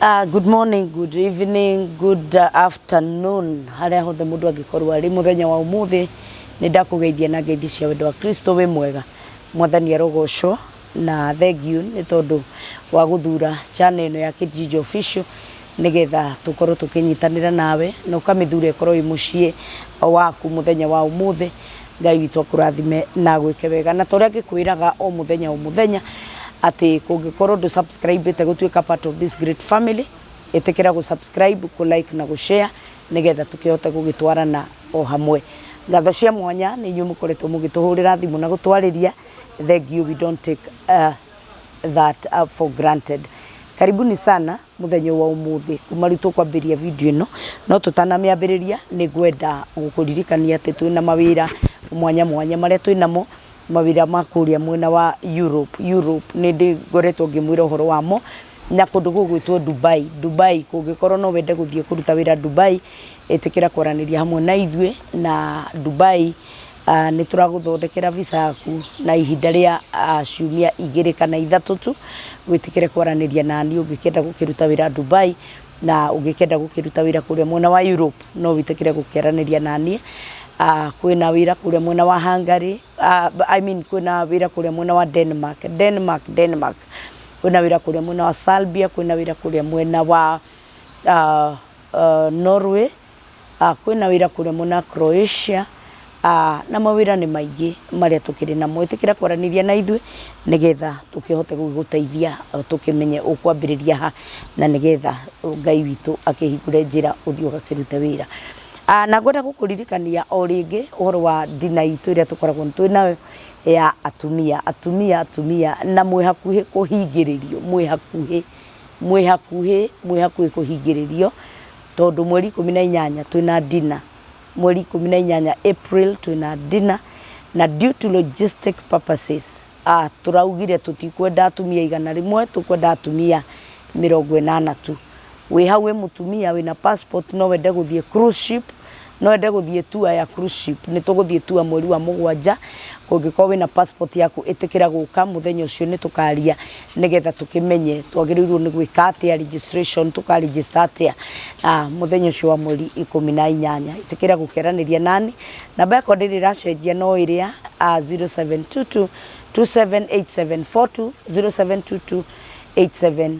Good morning, good evening, good afternoon harĩa hothe mũndũ angĩkorwo arĩ mũthenya wa ũmũthĩ nĩ ndakũgeithia na ngeithi cia wendo wa Kristo. Wĩ mwega, Mwathani arogocwo na thengiũ nĩ tondũ wa gũthura channel ĩno ya Kijiji Official nĩgetha tũkorwo tũkĩnyitanĩra nawe na ũkamĩthura ĩkorwo ĩ mũciĩ waku mũthenya wa ũmũthĩ. Ngai witũ akũrathime na agwĩke wega na ta ũrĩa ngĩkwĩraga o mũthenya o mũthenya atĩ kũngĩkorwo ndũ subscribe ĩte gũtuĩka part of this great family, ĩtĩkĩra gũ subscribe, kũ like na gũ share nĩgetha tũkĩhote gũgĩtwarana o hamwe. Ngatho cia mwanya nĩ inyuĩ mũkoretwo mũgĩtũhũrĩra thimũ na gũtwarĩria, thank you, we don't take that for granted. Karibuni sana mũthenya wa ũmũthĩ kuma rĩu tũkwambĩrĩria video ĩno, no tũtanamĩambĩrĩria nĩ ngwenda gũkũririkania atĩ twĩna mawĩra mwanya mwanya marĩa twĩnamo, mawĩra ma kũrĩa mwena wa Europe. Europe nĩ ndĩ ngoretwo ngĩmwĩra ũhoro wamo na kũndũ gũgwĩtwo Dubai. Dubai kũngĩkorwo no wende gũthiĩ kũruta wĩra Dubai, ĩtĩkĩra kwaranĩria hamwe na ithuĩ na Dubai nĩ tũragũthondekera visa yaku na ihinda rĩa ciumia 2 kana 3 tu. Wĩtĩkĩre kwaranĩria nani ũngĩkĩenda gũkĩruta wĩra Dubai, na ũngĩkĩenda gũkĩruta wĩra kũrĩa mwena wa Europe no wĩtĩkĩre gũkĩaranĩria naniĩ. Kwĩna wĩra kũrĩa mwena wa Hungary, I mean kwĩna wĩra kũrĩa mwena wa Denmark, Denmark, Denmark. Kwĩna wĩra kũrĩa mwena wa Serbia, kwĩna wĩra kũrĩa mwena wa Norway, kwĩna wĩra kũrĩa mwena wa Croatia, na mawĩra nĩ maingĩ marĩa tũkĩrĩ namo. Ĩtĩkĩra kwaranĩria na ithuĩ nĩgetha tũkĩhote gũgĩgũteithia tũkĩmenye ũkwambĩrĩria ha na nĩgetha Ngai witũ akĩhingũre njĩra ũthiĩ ũgakĩrute wĩra. Na ngwenda gũkũririkania o rĩngĩ ũhoro wa dinner itũ ĩrĩa tũkoragwo twĩ nayo ya atumia, atumia, atumia, na mwĩ hakuhĩ kũhingĩrĩrio, mwĩ hakuhĩ, mwĩ hakuhĩ, mwĩ hakuhĩ kũhingĩrĩrio tondũ mweri 18 twĩna dinner, mweri 18 April twĩna dinner, na due to logistic purposes tũraugire tũtikwenda atumia 100, tũkwenda atumia 80 tu. Wĩ hau wĩ mũtumia wĩna passport no wende gũthiĩ cruise ship, no wende gũthiĩ tour ya cruise ship, nĩ tũgũthiĩ tour mweri wa 7. Kũngĩkorwo wĩna passport yaku ĩtĩkĩra gũka mũthenya ũcio, nĩ tũkaria nĩgetha tũkĩmenye twagĩrĩirwo nĩ gwĩka atĩa, registration tũka register atĩa mũthenya ũcio wa mweri 18. Ĩtĩkĩra gũkĩaranĩria nani, namba yakwa ndĩrĩ ĩracenjia no ĩrĩa 0722 278742, 0722 87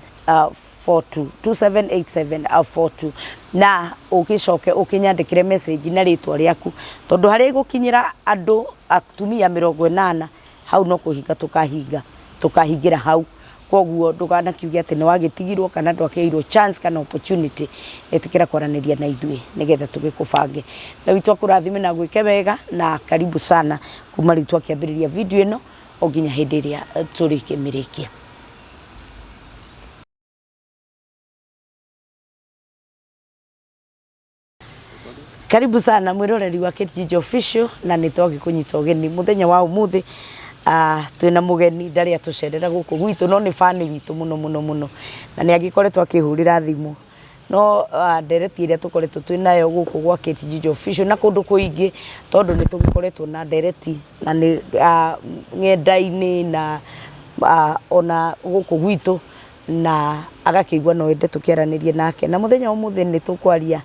42 278742, na ũgĩcoke ũkĩnyandĩkĩre message na rĩtwa rĩaku tondũ harĩa igũkinyĩra andũ atumia 80 hau no kũhinga tũkahinga, tũkahingĩra hau. Koguo ndũganakiuge atĩ nĩ wagĩtigirwo kana ndwakĩheirwo chance kana opportunity. Ĩtĩkĩra kwaranĩria na ithuĩ nĩgetha tũgĩkũbange. Ngai witũ akũrathime na gwĩke wega na karibu sana kuma rĩu twakĩambĩrĩria video ĩno o nginya hĩndĩ ĩrĩa tũrĩkĩmĩrĩkia. Karibu sana mwiroreri wa Kijiji Official na nĩ twagĩkũnyita ũgeni mũthenya wa ũmũthĩ. Twĩna mũgeni ndarĩ atũcerera gũkũ gwitũ no nĩ fan witũ mũno mũno mũno na nĩ agĩkoretwo akĩhũrĩra thimũ no ndereti ĩrĩa tũkoretwo twĩ nayo gũkũ gwa Kijiji Official na kũndũ kũingĩ tondũ nĩ tũgĩkoretwo na ndereti na nĩ ng'enda-inĩ na ona gũkũ gwitũ na agakĩigua no ende tũkĩaranĩrie nake. Na mũthenya wa ũmũthĩ nĩ tũkwaria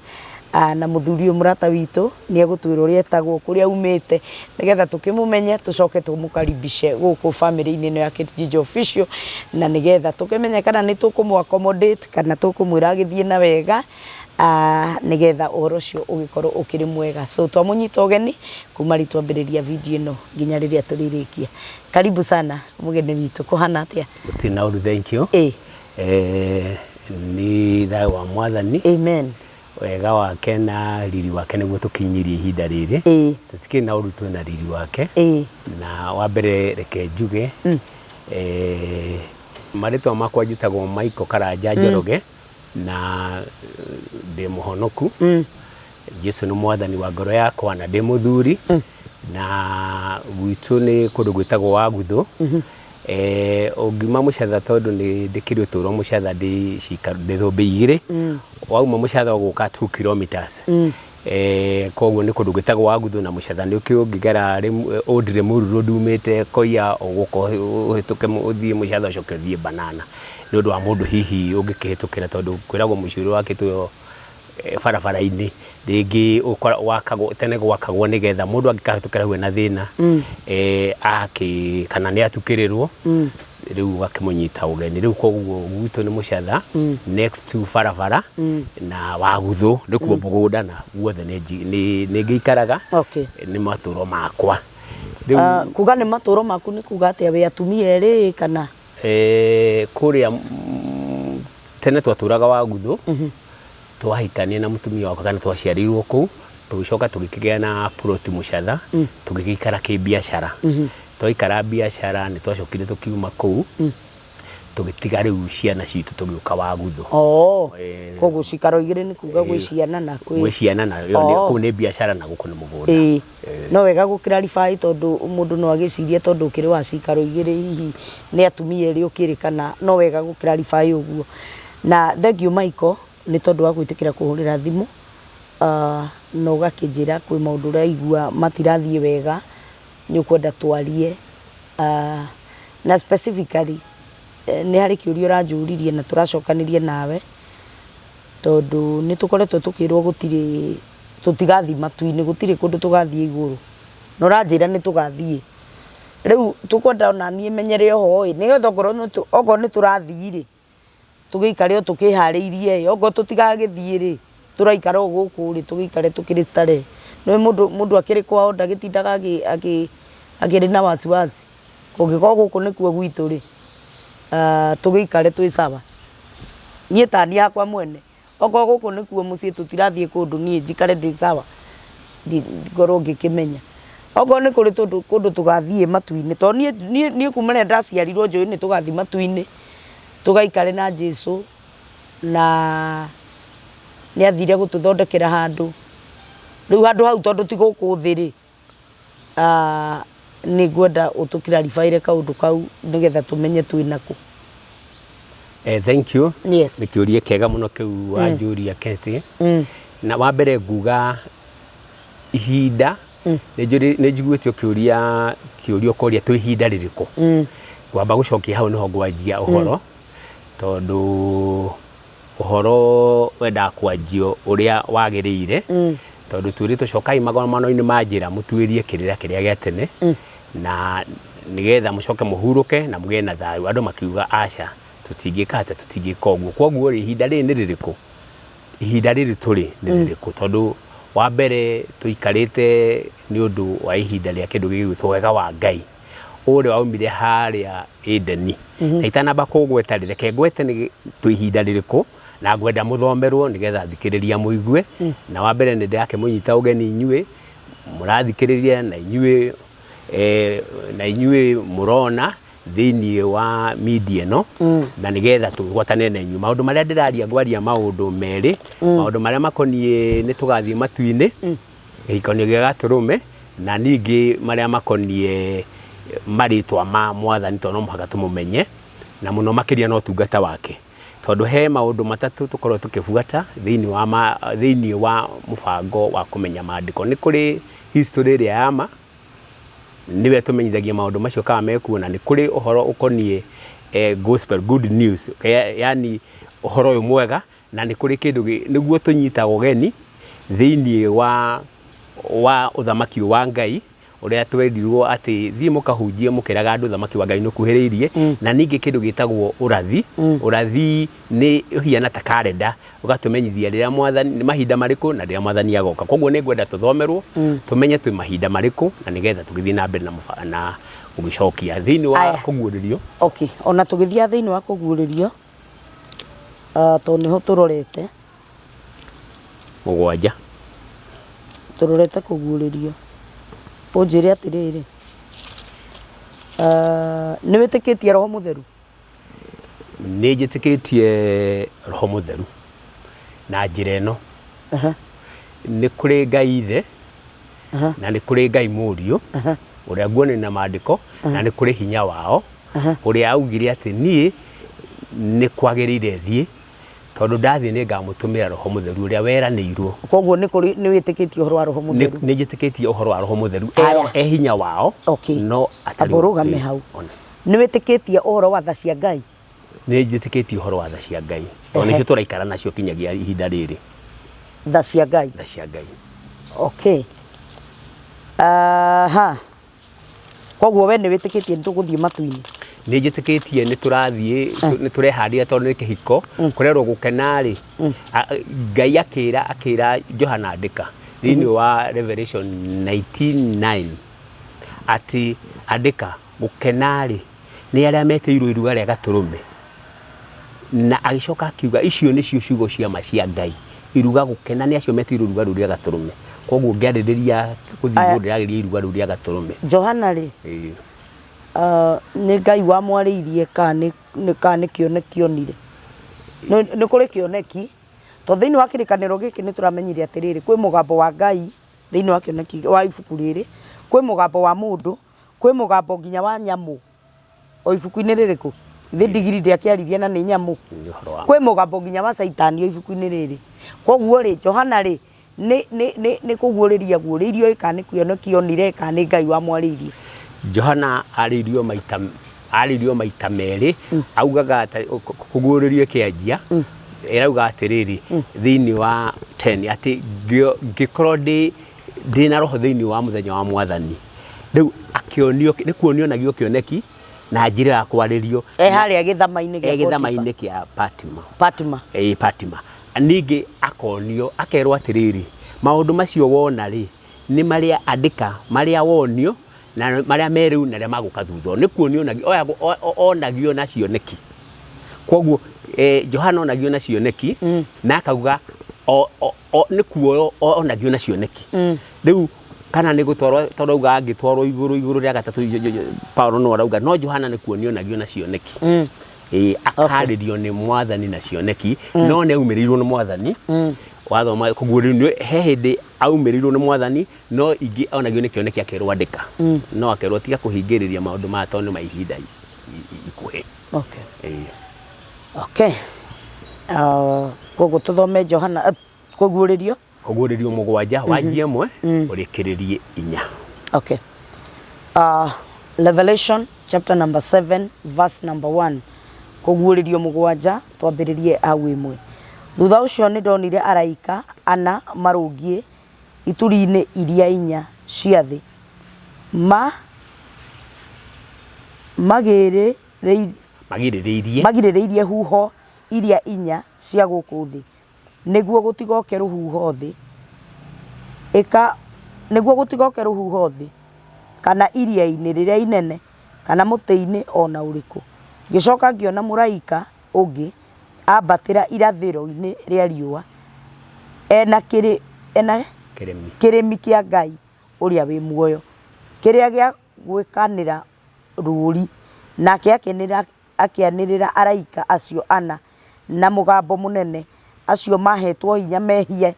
na mũthuri ũyũ mũrata witũ, nĩ egũtwĩra ũrĩa etagwo, kũrĩa aumĩte, nĩgetha tũkĩmũmenye tũcoke tũmũkaribishe gũkũ bamĩrĩ-inĩ ĩno ya Kijiji Official na nĩgetha tũkĩmenye kana nĩ tũkũmũ accommodate kana tũkũmwĩra agĩthiĩ na wega nĩgetha ũhoro ũcio ũgĩkorwo ũkĩrĩ mwega. So twamũnyita ũgeni kuma rĩu twambĩrĩria video ĩno nginya rĩrĩa tũrĩrĩkia. Karibu sana mũgeni witũ, kũhana atĩa? Gũtirĩ na ũru, thank you. Nĩ thayũ wa Mwathani. Amen. Wega wake na riri wake nĩguo tũkinyirie ihinda rĩrĩ. Tũtikĩrĩ na ũru, twĩna riri wake. Na wa mbere reke njuge marĩtwa makwa njĩtagwo Michael Karanja Njoroge na ndĩ mũhonoku. Jesu nĩ mwathani wa ngoro yakwa na ndĩ mũthuri na gwitũ nĩ kũndũ gwĩtagwo Waguthũ. Ũngiuma Mũcatha tondũ nĩ ndĩkĩrĩ ũtũũro Mũcatha ndĩ cikaro ndĩ thũmbĩ 2 wauma Mũcatha ũgũka 2 kilometers. Koguo nĩ kũndũ gwĩtagwo Waguthu na Mũcatha nĩ ũkĩũĩ ũngĩgera Old Limuru Road umĩte Koia ũgũka ũhĩtũke ũthiĩ Mũcatha ũcoke ũthiĩ Banana. Nĩ ũndũ wa mũndũ hihi ũngĩkĩhĩtũkĩra tondũ kwĩragwo mũciĩ ũrĩa wakĩtwo barabara-inĩ rĩngĩ wakagwo tene gwakagwo nĩgetha mũndũ angĩkahĩtũkĩra hau ena thĩna akĩ kana nĩ atukĩrĩrwo rĩu ũgakĩmũnyita ũgeni. Rĩu koguo gwitũ nĩ Mũcatha next to barabara na Waguthũ nĩkuo mũgũnda na guothe nĩ ngĩikaraga. Okay. Nĩ matũro makwa. Rĩu Kuga nĩ matũro maku nĩ kuga atĩa, wĩ atumia erĩ kana? Kũrĩa tene twatũraga Waguthũ, twahikania na mũtumia wakwa kana twaciarĩirwo kũu, tũgĩcoka tũgĩkĩgĩa na plot Mũcatha, tũgĩgĩikara kĩbiacara. Twaikara biacara nĩ twacokire tũkiuma kũu, tũgĩtiga rĩu ciana citũ tũgĩũka Waguthũ. Oh, koguo cikaro igĩrĩ nĩ kuga gwĩ ciana na kwĩ Gwĩ ciana na kũu nĩ biacara na gũkũ nĩ mũgũnda. Ĩĩ. No wega gũ clarify tondũ mũndũ no agĩcirie tondũ ũkĩrĩ wa cikaro igĩrĩ hihi nĩ atumia erĩ ũkĩrĩ kana no wega gũ clarify ũguo. Na thank you Michael nĩ tondũ wa gwĩtĩkĩra kũhũrĩra thimũ na ũgakĩnjĩra kwĩ maũndũ ũraigua matirathiĩ wega nĩ ũkwenda twarie na specifically nĩ harĩ kĩũria ũranjũririe na tũracokanĩria nawe tondũ nĩ tũkoretwo tũkĩrwo gũtirĩ tũtigathiĩ matu-inĩ gũtirĩ kũndũ tũgathiĩ igũrũ na ũranjĩra nĩ tũgathiĩ. Rĩu tũkwenda ona niĩ menyere oho ĩ nĩgetha okorwo nĩ tũrathiĩ rĩ tũgĩikare o tũkĩharĩirie ĩ okorwo tũtigagĩthiĩ rĩ tũraikara o gũkũ rĩ tũgĩikare tũkĩrĩ starehe. Nĩũĩ mũndũ akĩrĩ kwao ndagĩtindaga akĩrĩ na wasiwasi. Kũngĩkorwo gũkũ nĩkuo gwitũ rĩ tũgĩikare twĩ sawa. Niĩ ta niĩ hakwa mwene okorwo gũkũ nĩkuo mũciĩ tũtirathiĩ kũndũ niĩ njikare ndĩ sawa ngorwo ngĩkĩmenya. Okorwo nĩ kũrĩ kũndũ tũgathiĩ matu-inĩ tondũ niĩ kuma rĩrĩa ndaciarirwo njũĩ nĩ tũgathiĩ matu-inĩ tũgaikare na Jesũ na nĩ athire gũtũthondekera handũ. Rĩu handũ hau tondũ ti gũkũ thĩ rĩ nĩ ngwenda ũtũ clarify ĩre kaũndũ kau nĩgetha tũmenye twĩ nakũ. Thank you. Yes. Nĩ kĩũria kĩega mũno kĩu wanjũria Keti. Na wa mbere nguga ihinda nĩ njiguĩte ũkĩũria kĩũria ũkoria twĩ ihinda rĩrĩkũ. Ngwamba gũcokia hau nĩho ngwanjia ũhoro tondũ ũhoro wendaga kwanjio ũrĩa wagĩrĩire tondũ twĩrĩtwo cokai magomano-inĩ ma njĩra mũtuĩrie kĩrĩra kĩrĩa gĩa tene na nĩgetha mũcoke mũhurũke na mũgĩe na thayũ. Andũ makiuga aca tũtingĩka atĩa, tũtingĩka ũguo. Koguo rĩ ihinda rĩrĩ nĩ rĩrĩkũ? Ihinda rĩrĩ tũrĩ nĩ rĩrĩkũ? Tondũ wa mbere tũikarĩte nĩ ũndũ wa ihinda rĩa kĩndũ gĩgwĩtwo wega wa Ngai ũrĩa waumire harĩa Edeni. Na itanamba kũgweta rĩ, reke ngwete nĩ twĩ ihinda rĩrĩkũ na ngwenda mũthomerwo nĩgetha thikĩrĩria mũigue. Na wa mbere nĩ ndĩrakĩmũnyita ũgeni inyuĩ mũrathikĩrĩria na inyuĩ na inyuĩ mũrona thĩinĩ wa media ĩno na nĩgetha tũgwatane na inyuĩ. Maũndũ marĩa ndĩraria ngwaria maũndũ merĩ, maũndũ marĩa makoniĩ nĩ tũgathiĩ matu-inĩ gĩhikanio gĩa gatũrũme na ningĩ marĩa makoniĩ marĩtwa ma mwathani tondũ no mũhaka tũmũmenye na mũno makĩria no ũtungata wake. Tondũ he maũndũ matatũ tũkoragwo tũkĩbuata thĩinĩ wa mũbango wa kũmenya maandĩko. Nĩ kũrĩ history ĩrĩa ya ma, nĩwe tũmenyithagia maũndũ macio kana mekuo, na nĩ kũrĩ ũhoro ũkoniĩ gospel, good news, yani ũhoro ũyũ mwega, na nĩ kũrĩ kĩndũ nĩguo tũnyitagwo ũgeni thĩinĩ wa ũthamaki wa Ngai ũrĩa twerirwo atĩ thiĩ mũkahunjie mũkĩraga andũ ũthamaki wa Ngai nĩ ũkuhĩrĩirie, na ningĩ kĩndũ gĩtagwo ũrathi. Ũrathi nĩ ũhiana ta karenda ũgatũmenyithia rĩrĩa mwathani nĩ mahinda marĩkũ na rĩrĩa mwathani agoka. Koguo nĩ ngwenda tũthomerwo tũmenye twĩ mahinda marĩkũ na nĩgetha tũgĩthiĩ na mbere na gũgĩcokia thĩinĩ wa kũguũrĩrio. Okay, ona tũgĩthiaga thĩinĩ wa kũguũrĩrio tondũ nĩho tũrorete 7 tũrorete kũguũrĩrio ũnjĩre atĩrĩrĩ nĩ wĩtĩkĩtie Roho Mũtheru? Nĩ njĩtĩkĩtie Roho Mũtheru na njĩra ĩno. Nĩ kũrĩ Ngai Ithe na nĩ kũrĩ Ngai Mũriũ ũrĩa nguonania na maandĩko na nĩ kũrĩ hinya wao ũrĩa augire atĩ niĩ nĩ kwagĩrĩire thiĩ Tondũ ndathiĩ nĩ ngamũtũmĩra Roho Mũtheru ũrĩa weranĩirwo. Koguo nĩ kũrĩ nĩ wĩtĩkĩtie ũhoro wa Roho Mũtheru? Nĩ njĩtĩkĩtie ũhoro wa Roho Mũtheru. Aya. E hinya wao. Okay. No atarĩ. Amba ũrũgame hau. Nĩ wĩtĩkĩtie ũhoro wa tha cia Ngai? Nĩ njĩtĩkĩtie ũhoro wa tha cia Ngai. Tondũ nĩcio tũraikara nacio kinyagia ihinda rĩrĩ. Tha cia Ngai. Tha cia Ngai. Okay. Aha. Koguo we nĩ wĩtĩkĩtie nĩ tũgũthiĩ matu-inĩ? Nĩ njĩtĩkĩtie nĩ tũrathiĩ, nĩ tũreharĩria tondũ nĩ kĩhiko, kũrerwo gũkena rĩ, Ngai akĩra akĩra Johana andĩka thĩinĩ wa Revelation 19:9 atĩ andĩka gũkena rĩ, nĩ arĩa metĩirwo iruga rĩa gatũrũme. Na agĩcoka akiuga icio nĩcio ciugo cia ma cia Ngai, iruga gũkena nĩ acio metĩirwo iruga rĩu rĩa gatũrũme. Koguo ngĩarĩrĩria gũthiĩ Aya. igũrũ ndĩrarĩrĩria iruga rĩu rĩa gatũrũme. Johana rĩ, Ĩĩ. nĩ Ngai wamwarĩirie kana nĩ kana nĩ kĩoneki onire? Nĩ kũrĩ kĩoneki, tondũ thĩinĩ wa kĩrĩkanĩro gĩkĩ nĩ tũramenyire atĩrĩrĩ, kwĩ mũgambo wa Ngai thĩinĩ wa kĩoneki wa ibuku rĩrĩ, kwĩ mũgambo wa mũndũ, kwĩ mũgambo nginya wa nyamũ. O ibuku-inĩ rĩrĩkũ? Githĩ ndigiri ndĩakĩaririe na nĩ nyamũ? Nĩ ũhoro wa Kwĩ mũgambo nginya wa caitani o ibuku-inĩ rĩrĩ. Koguo rĩ, Johana rĩ, nĩ nĩ nĩ nĩ kũguũrĩria aguũrĩirio ĩ kana nĩ kĩoneki onire kana nĩ Ngai wamwarĩirie? Johana arĩirio maita arĩirio maita merĩ augaga kũguũrĩrio ĩkĩanjia ĩrauga atĩrĩrĩ thĩinĩ wa 10 atĩ ngĩkorwo ndĩ ndĩ na roho thĩinĩ wa mũthenya wa mwathani rĩu akĩonio nĩ kuonio onagio kĩoneki na njĩra ya kwarĩrio E harĩa gĩthama-inĩ e gĩa gĩthama-inĩ kĩa Fatima. Fatima. Ĩĩ Fatima. Ningĩ akonio akerwo atĩrĩrĩ, maũndũ macio wona rĩ, nĩ marĩa andĩka marĩa wonio na marĩa me rĩu na marĩa magũka thutha. Nĩ kuonio onagio na cioneki. Koguo Johana onagio na cioneki na akauga nĩ kuoywo onagio na cioneki. Rĩu kana nĩ gũtwarwo tondũ auga angĩtwarwo igũrũ igũrũ rĩa gatatũ Paulo no arauga no Johana nĩ kuonio onagio na cioneki. Ĩĩ akarĩrio nĩ mwathani na cioneki no nĩ aumĩrĩirwo nĩ mwathani. Wathoma koguo rĩu he hĩndĩ aumĩrĩirwo nĩ mwathani no ingĩ onagio nĩ kĩoneki akerwo andĩka. No akerwo tiga kũhingĩrĩria maũndũ maya tondũ nĩ ma ihinda ikuhĩ. Okay. Okay. Koguo tũthome Johana kũguũrĩrio Kũguũrĩrio 7 wanjie 1 ũrĩkĩrĩrie 4. Okay. Revelation chapter number 7 verse number 1. Kũguũrĩrio 7 twambĩrĩrie hau 1. Thutha ũcio nĩ ndonire araika ana marũngiĩ ituri-inĩ iria 4 cia thĩ magirĩrĩirie magirĩrĩirie huho iria 4 cia gũkũ thĩ nĩguo gũtigoke rũhuho thĩ nĩguo gũtigoke rũhuho thĩ kana iria-inĩ rĩrĩa inene kana mũtĩ-inĩ ona ũrĩkũ. Ngĩcoka ngĩona mũraika ũngĩ ambatĩra irathĩro-inĩ rĩa riũa ena kĩrĩmi kĩa Ngai ũrĩa wĩ muoyo kĩrĩa gĩa gwĩkanĩra rũũri, nake akĩanĩrĩra araika acio ana na mũgambo mũnene, acio mahetwo hinya mehie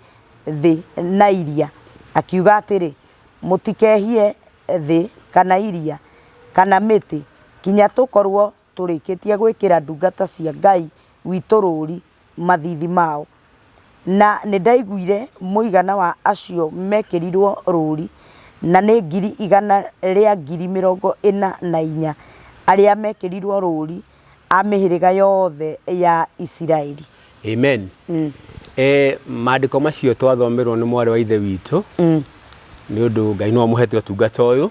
thĩ na iria, akiuga atĩrĩ, mũtikehie thĩ kana iria kana mĩtĩ kinya tũkorwo tũrĩkĩtie gwĩkĩra ndungata cia Ngai witũ rũũri mathiithi mao. Na nĩ ndaiguire mũigana wa acio mekĩrirwo rũũri, na nĩ 144,000 arĩa mekĩrirwo rũũri a mĩhĩrĩga yothe ya Isiraeli. Amen. Maandĩko macio twathomerwo nĩ mwarĩ wa ithe witũ nĩ ũndũ Ngai nĩwe ũmũhete ũtungata ũyũ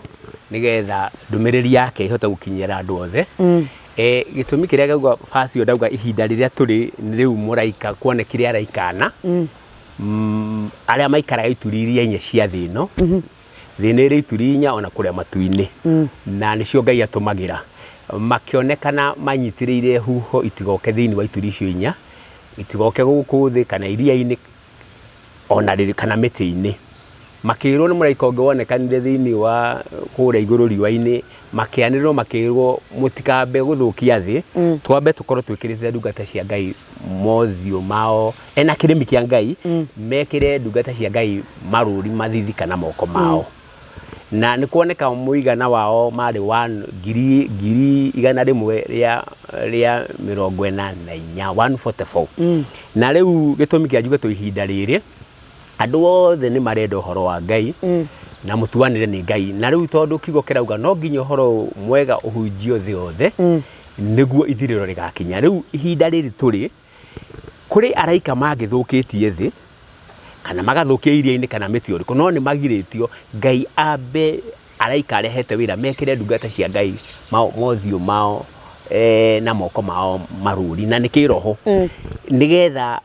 nĩgetha ndũmĩrĩri yake ĩhote gũkinyĩra andũ othe. Gĩtũmi kĩrĩa ngauga bacio ndauga ihinda rĩrĩa tũrĩ rĩu mũraika kuonekire araika ana arĩa maikaraga ituri iria 4 cia thĩ ĩno. Thĩ ĩno ĩrĩ ituri 4 ona kũrĩa matu-inĩ na nĩcio Ngai atũmagĩra makĩonekana manyitĩrĩire huho itigoke thĩinĩ wa ituri icio 4 itigoke gũkũ thĩ kana iria-inĩ ona rĩrĩ kana mĩtĩ-inĩ. Makĩrwo nĩ mũraika ũngĩ wonekanire thĩinĩ wa kũrĩa igũrũ riũa-inĩ, makĩanĩrĩrwo makĩrwo mũtikambe gũthũkia thĩ, twambe tũkorwo twĩkĩrĩte ndungata cia Ngai mothiũ mao, ena kĩrĩmi kĩa Ngai, mekĩre ndungata cia Ngai marũri mathithi kana moko mao. Na nĩ kuoneka mũigana wao marĩ wa 144,000, 144. Na rĩu gĩtũmi kĩa njuge twĩ ihinda rĩrĩ, andũ othe nĩ marenda ũhoro wa Ngai na mũtuanĩre nĩ Ngai. Na rĩu tondũ kiugo kĩrauga no nginya ũhoro mwega ũhunjio thĩ yothe nĩguo ithirĩro rĩgakinya. Rĩu ihinda rĩrĩ tũrĩ, kũrĩ araika mangĩthũkĩtie thĩ kana magathũkia iria-inĩ kana mĩtĩ ũrĩkũ, no nĩ magirĩtio Ngai ambe araika arĩa ahete wĩra mekĩre ndungata cia Ngai mothiũ mao na moko mao marũri, na nĩ kĩroho, nĩgetha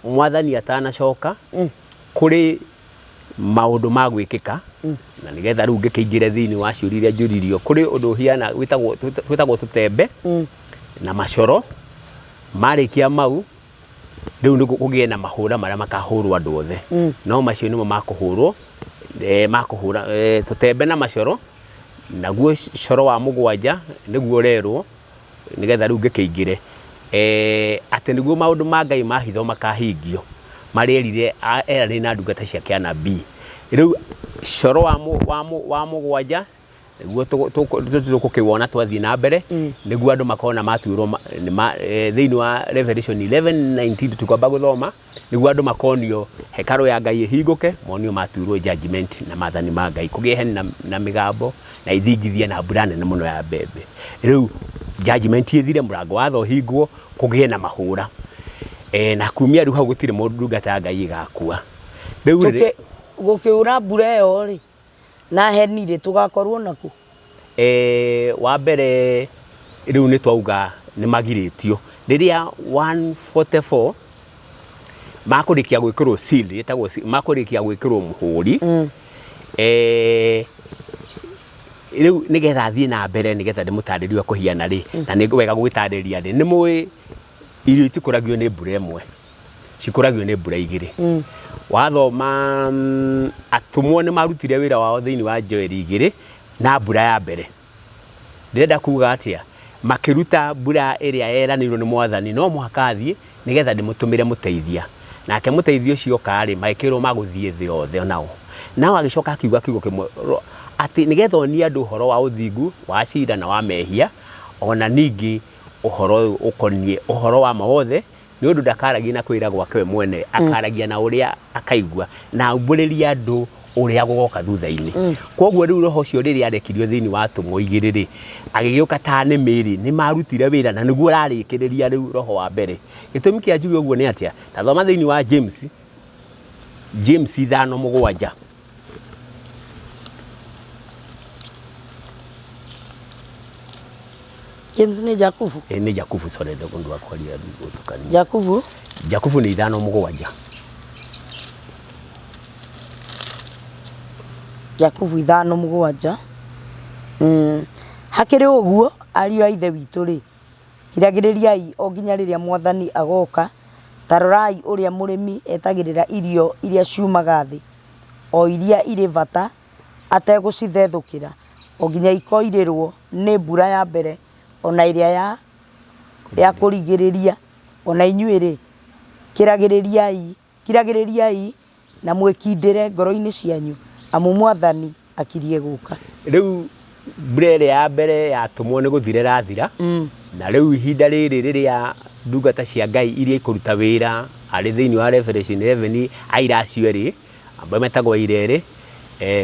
Mwathani atanacoka kũrĩ maũndũ ma gwĩkĩka. Na nĩgetha rĩu ngĩkĩingĩre thĩinĩ wa ciũria iria njũririo, kũrĩ ũndũ ũhiana wĩtagwo tũtembe na macoro. Marĩkia mau, rĩu nĩguo kũgĩe na mahũra marĩa makahũrwo andũ othe. No macio nĩmo makũhũrwo, makũhũra tũtembe na macoro. Naguo coro wa mũgwanja nĩguo ũrerwo, nĩgetha rĩu ngĩkĩingĩre, atĩ nĩguo maũndũ ma Ngai ma hitho makahingio, marĩa erire eranĩire na ndungata ciake anabii. Rĩu coro wa mũgwanja nĩguo tũgũkĩwona twathiĩ na mbere, nĩguo andũ makona matuĩrwo thĩinĩ wa Revelation 11:19 tũtikwamba gũthoma, nĩguo andũ makonio hekarũ ya Ngai ĩhingũke, monio matuĩrwo judgment na maathani ma Ngai, kũgĩe heni na mĩgambo na ithingithia na mbura nene mũno ya mbembe. Rĩu judgment ĩthire, mũrango wa tha ũhingwo, kũgĩe na mahũra. Na kumia rĩu hau gũtirĩ mũndũ ndungata ya Ngai ĩgakua. Rĩu Gũkĩura mbura ĩyo rĩ, na heni rĩ, tũgakorwo nakũ? Wa mbere rĩu nĩ twauga nĩ magirĩtio. Rĩrĩa 144 makũrĩkia gwĩkĩrwo seal, ĩtagwo seal, makũrĩkia gwĩkĩrwo mũhũri, rĩu nĩgetha thiĩ na mbere nĩgetha ndĩmũtarĩrie ũrĩa kũhiana rĩ, na nĩ wega gũgĩtarĩria rĩ, nĩ mũĩ irio itikũragio nĩ mbura ĩmwe, cikũragio nĩ mbura igĩrĩ. Wathoma atũmwo nĩ marutire wĩra wao thĩinĩ wa Joeli igĩrĩ na mbura ya mbere. Ndĩrenda kuga atĩa? Makĩruta mbura ĩrĩa yeranĩirwo nĩ Mwathani no mũhaka athiĩ nĩgetha ndĩmũtũmĩre mũteithia. Nake mũteithia ũcio oka rĩ, magĩkĩrwo magũthiĩ thĩ yothe nao. Nao agĩcoka akiuga kiugo kĩmwe atĩ nĩgetha onie andũ ũhoro wa ũthingu, wa cira na wa mehia, ona ningĩ ũhoro ũyũ ũkoniĩ ũhoro wa ma wothe, nĩ ũndũ ndakaragia na kwĩra gwake we mwene, akaragia na ũrĩa akaigua na aumbũrĩrie andũ ũrĩa gũgoka thutha-inĩ. Koguo rĩu roho ũcio rĩrĩa arekirio thĩinĩ wa atũmwo igĩrĩ rĩ, agĩgĩũka ta nĩmĩ rĩ, nĩ marutire wĩra na nĩguo ũrarĩkĩrĩria rĩu roho wa mbere. Gĩtũmi kĩa njuge ũguo nĩ atĩa? Ta thoma thĩinĩ wa James, James 5:7. James nĩ Jakubu? Nĩ Jakubu, sorry, ndũndũ wa kwaria gũtukania. Jakubu? Jakubu nĩ 5:7. Jakubu 5:7. Hakĩrĩ ũguo, ariũ a Ithe witũ rĩ, kiragĩrĩriai o nginya rĩrĩa Mwathani agoka. Ta rorai ũrĩa mũrĩmi etagĩrĩra irio iria ciumaga thĩ, o iria irĩ bata, ategũcithethũkĩra, o nginya ikoirĩrwo nĩ mbura ya mbere o na ĩrĩa ya ya kũrigĩrĩria. O na inyuĩ-rĩ, kiragĩrĩriai, kiragĩrĩriai na mwĩkindĩre ngoro-inĩ cianyu, amu Mwathani akirie gũka. Rĩu mbura ĩrĩa ya mbere yatũmwo nĩ gũthira ĩrathira, na rĩu ihinda rĩrĩ rĩrĩa ndungata cia Ngai iria ikũruta wĩra arĩ thĩinĩ wa Revelation 11 aira acio erĩ, amwe metagwo aira erĩ,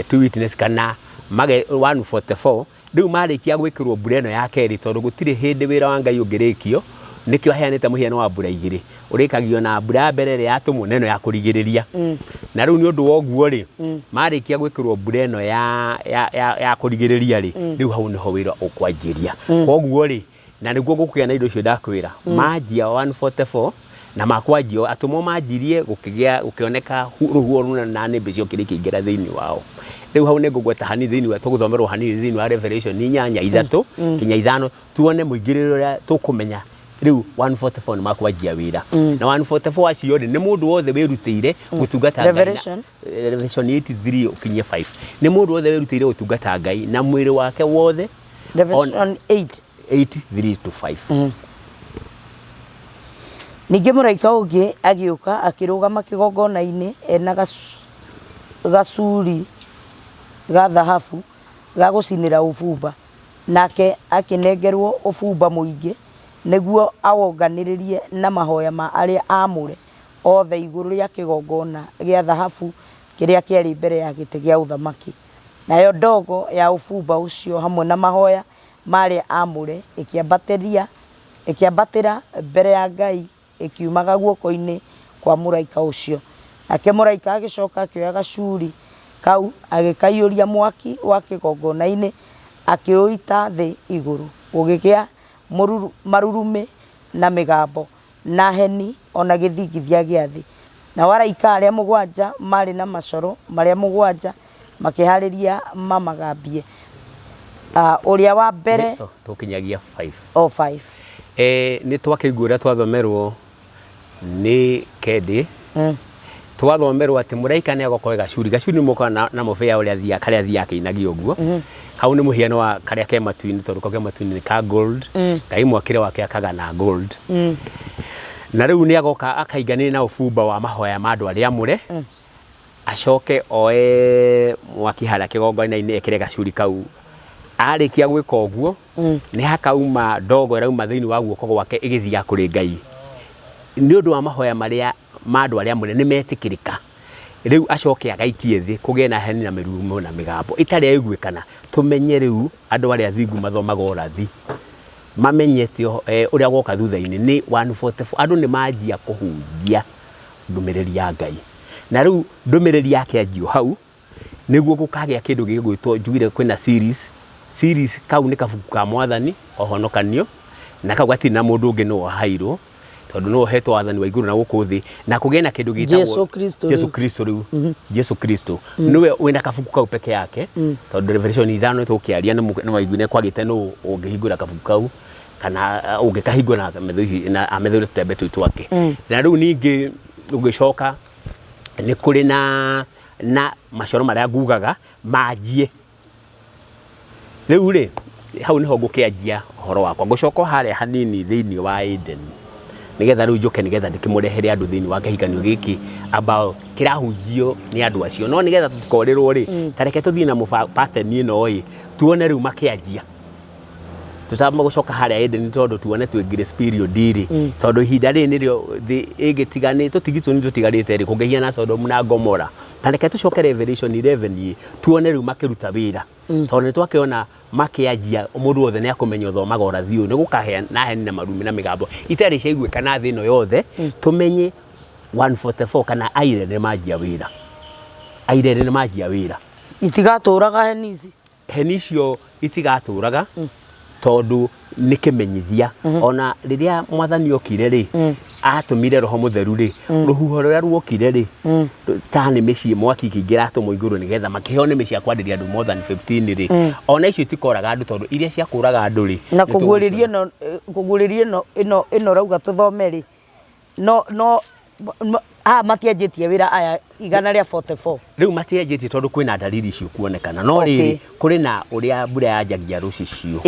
two witness kana 144, Rĩu marĩkia gwĩkĩrwo mbura ĩno ya kerĩ, tondũ gũtirĩ hĩndĩ wĩra wa Ngai ũngĩrĩkio, nĩkĩo aheanĩte mũhiano wa mbura igĩrĩ. Ũrĩkagio na mbura ya mbere ĩrĩa yatũmwo na ĩno ya kũrigĩrĩria. Na rĩu nĩ ũndũ wa ũguo rĩ, marĩkia gwĩkĩrwo mbura ĩno ya kũrigĩrĩria rĩ, rĩu hau nĩho wĩra ũkwanjĩria. Koguo rĩ, na nĩguo gũkũgĩa na indo icio ndakwĩra, manjia 144 na makwanjia atũmwo manjirie gũkĩgĩa gũkĩoneka rũhuho rũnene na nĩmbĩ ciokire ikĩingĩra thĩinĩ wao. Rĩu hau nĩ ngũgweta hanini thĩinĩ wa tũgũthomerwo hanini thĩinĩ wa Revelation 8 3 nginya 5 tuone mũingĩrĩre ũrĩa tũkũmenya rĩu 144 nĩ makwanjia wĩra. Na 144 acio rĩ, nĩ mũndũ wothe wĩrutĩire gũtungata Ngai na Revelation? Revelation 8 3 ũkinye 5. Nĩ mũndũ wothe wĩrutĩire gũtungata Ngai na mwĩrĩ wake wothe. Revelation 8. 8 3 to 5. Ningĩ mũraika ũngĩ agĩũka akĩrũgama kĩgongona-inĩ ena gacuri ga thahabu ga gũcinĩra ũbumba, nake akĩnengerwo ũbumba mũingĩ nĩguo awonganĩrĩrie na mahoya ma arĩa aamũre othe igũrũ rĩa kĩgongona gĩa thahabu kĩrĩa kĩarĩ mbere ya gĩtĩ gĩa ũthamaki. Nayo ndogo ya ũbumba ũcio hamwe na mahoya ma arĩa aamũre ĩkĩambatĩra mbere ya Ngai ĩkiumaga guoko-inĩ kwa mũraika ũcio. Nake mũraika agĩcoka akĩoya gacuri kau, agĩkaiyũria mwaki wa kĩgongona-inĩ, akĩũita thĩ igũrũ. Gũgĩgĩa marurumĩ na mĩgambo, na heni, o na gĩthingithia gĩa thĩ. Nao araika arĩa mũgwanja maarĩ na macoro marĩa mũgwanja makĩhaarĩria mamagambie. Ũrĩa wa mbere. Tũkinyagia 5. O 5. Nĩ twakĩigua ũrĩa twathomerwo nĩ Kendi. Twathomerwo atĩ mũraika nĩ agoka oe gacuri. Gacuri nĩ mokaga na mũbĩa ũrĩa athiaga, karĩa athiaga akĩinagia ũguo. Hau nĩ mũhiano wa karĩa ke matu-inĩ tondũ kau ke matu-inĩ nĩ ka gold. Ngai mwakĩre wake akaga na gold. Na rĩu nĩ agoka akainganĩria na ũbumba wa mahoya ma andũ arĩa amũre. Acoke oe mwaki harĩa kĩgongona-inĩ ekĩre gacuri kau. Arĩkia gwĩka ũguo, nĩ hakauma ndogo ĩrauma thĩinĩ wa guoko gwake ĩgĩthiaga kũrĩ Ngai. Nĩ ũndũ wa mahoya marĩa ma andũ arĩa amũre nĩ metĩkĩrĩka. Rĩu acoke agaikie thĩ kũgĩe na heni na mĩrurumo na mĩgambo ĩtarĩ yaiguĩkana. Tũmenye rĩu andũ arĩa athingu mathomaga ũrathi, mamenye atĩ ũrĩa ũgoka thutha-inĩ nĩ 144, andũ nĩ manjia kũhunjia ndũmĩrĩri ya Ngai. Na rĩu ndũmĩrĩri yake anjio hau, nĩguo gũkagĩa kĩndũ gĩgwĩtwo njugire kwĩna series, series kau nĩ kabuku ka mwathani ũhonokanio, na kau gatirĩ na mũndũ ũngĩ nĩwe wahairwo, tondũ nĩwe ũhetwo wathani wa igũrũ na gũkũ thĩ, na kũgĩe na kĩndũ gĩtagwo Jesu Kristo Jesu rĩu. Kristo rĩu, Jesu Kristo nĩwe wĩna kabuku kau peke yake, tondũ Revelation ithano tũkĩaria nĩ waiguire kwagĩte nũ ũngĩhingũra kabuku kau, kana ũngĩkahingũra na amethũre tũtembe tũu twake. Na rĩu ningĩ ũgĩcoka nĩ kũrĩ na macoro marĩa ngugaga manjie. Rĩu rĩ, hau nĩho ngũkĩanjia ũhoro wakwa. Ngũcoka o harĩa hanini thĩinĩ wa Eden, nĩgetha rĩu njũke nĩgetha ndĩkĩmũrehere andũ thĩinĩ wa kĩhikanio gĩkĩ ambao kĩrahunjio nĩ andũ acio. No nĩgetha tũtikorĩrwo rĩ, ta reke tũthiĩ na pattern ĩno ĩ, tuone rĩu makĩanjia. Tũtamba gũcoka harĩa Eden tondũ tuone twĩ grace period rĩ, tondũ ihinda rĩrĩ nĩrĩo thĩ ĩngĩtigana, tũtigi tũnini tũtigarĩte rĩ, kũngĩhiana Sodom na Gomora. Ta reke tũcoke Revelation 11 ĩ, tuone rĩu makĩruta wĩra. Tondũ nĩ twakĩona makĩanjia mũndũ wothe nĩ akũmenya ũthomaga ũrathi ũyũ, nĩ gũkahĩa na heni na marumĩ na mĩgambo itarĩ ciaiguĩka na thĩ ĩno yothe, tũmenye 144 kana aire nĩ manjia wĩra. Aire nĩ manjia wĩra. Itigatũraga heni ici. Heni icio itigatũraga tondũ nĩ kĩmenyithia. Ona rĩrĩa mwathani okire rĩ, atũmire roho mũtheru rĩ, rũhuho rũrĩa ruokire rĩ, ta nĩmĩ ciĩ mwaki ikĩingĩra atũmwo igũrũ nĩgetha makĩheo nĩmĩ cia kwarĩria andũ more than 15 rĩ, ona icio itikoraga andũ tondũ iria cia kũraga andũ rĩ, na kũguũrĩria ĩno, kũguũrĩria ĩno ĩno ĩno ũrauga tũthome rĩ, no no haha matianjĩtie wĩra aya 144. Rĩu matianjĩtie tondũ kwĩna dalili icio kuonekana, no rĩrĩ kũrĩ na ũrĩa mbura yanjagia rũcicio,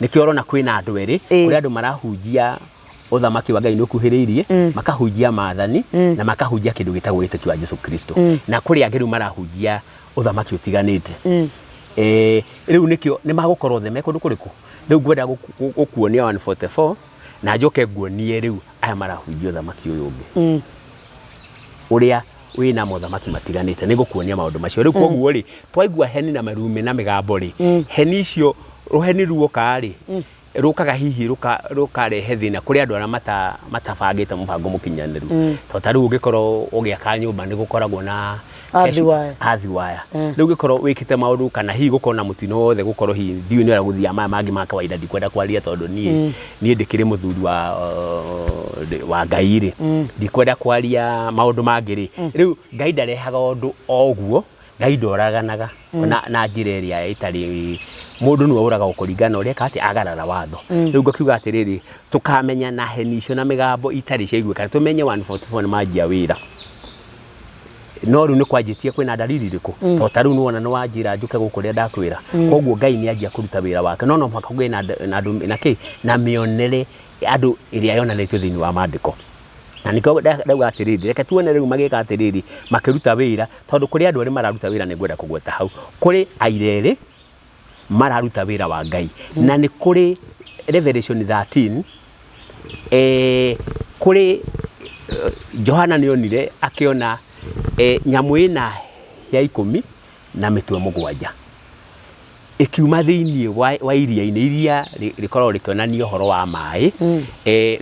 nĩkĩo ũrona kwĩna andũ erĩ, kũrĩ andũ marahunjia ũthamaki wa Ngai nĩ ũkuhĩrĩirie, makahunjia maathani na makahunjia kĩndũ gĩtagwo wĩtĩkio wa Jesu Kristo, na kũrĩ angĩ rĩu marahunjia ũthamaki ũtiganĩte. Rĩu nĩkĩo nĩ magũkorwo othe me kũndũ kũrĩkũ. Rĩu ngwenda gũkuonia 144 na njoke nguonie rĩu aya marahunjia ũthamaki ũyũ ũngĩ ũrĩa wĩna mothamaki matiganĩte. Nĩ ngũkuonia maũndũ macio rĩu. Koguo rĩ, twaigua heni na marumĩ na mĩgambo rĩ, heni icio, rũheni ruoka rĩ, rũkaga hihi rũkarehe thĩna kũrĩ andũ arĩa matabangĩte mũbango mũkinyanĩru. Tondũ ta rĩu ũngĩkorwo ũgĩaka nyũmba nĩ gũkoragwo na Earth wire. Earth wire. Rĩu ũngĩkorwo wĩkĩte maũndũ kana hihi gũkorwo na mũtino wothe, gũkorwo hihi ndiũĩ nĩ ũrĩa gũthiaga maya mangĩ ma kawaida ndikwenda kwaria tondũ niĩ ndĩkĩrĩ mũthuri wa Ngai rĩ, ndikwenda kwaria maũndũ mangĩ rĩ. Rĩu Ngai ndarehaga ũndũ o ũguo, Ngai ndoraganaga na njĩra ĩrĩa ĩtarĩ, mũndũ nĩwe ũragagwo kũringana na ũrĩa eka atĩ agarara watho. Rĩu ngakiuga atĩrĩrĩ, tũkamenya na heni icio na mĩgambo itarĩ ciaiguĩka, tũmenye 144 nĩ manjia wĩra. No rĩu nĩ kwanjĩtie kwĩna dalili irĩkũ? Tondũ ta rĩu nĩwona nĩ wanjĩra njũke gũkũ ũrĩa ndakwĩra. Koguo Ngai nĩ anjia kũruta wĩra wake, no no mũhaka kũgĩe na na kĩ na mĩonere andũ ĩrĩa yonanĩtio thĩinĩ wa maandĩko. Na nĩkĩo ndauga atĩrĩrĩ, reke tuone rĩu magĩka atĩrĩrĩ, makĩruta wĩra, tondũ kũrĩ andũ erĩ mararuta wĩra nĩngwenda kũgweta hau. Kũrĩ aira erĩ mararuta wĩra wa Ngai. Na nĩ kũrĩ Revelation 13, kũrĩ Johana nĩ onire akĩona nyamũ ĩna hĩa ikũmi na mĩtwe mũgwanja ĩkiuma thĩinĩ wa iria-inĩ. Iria rĩkoragwo rĩkĩonania ũhoro wa maĩ,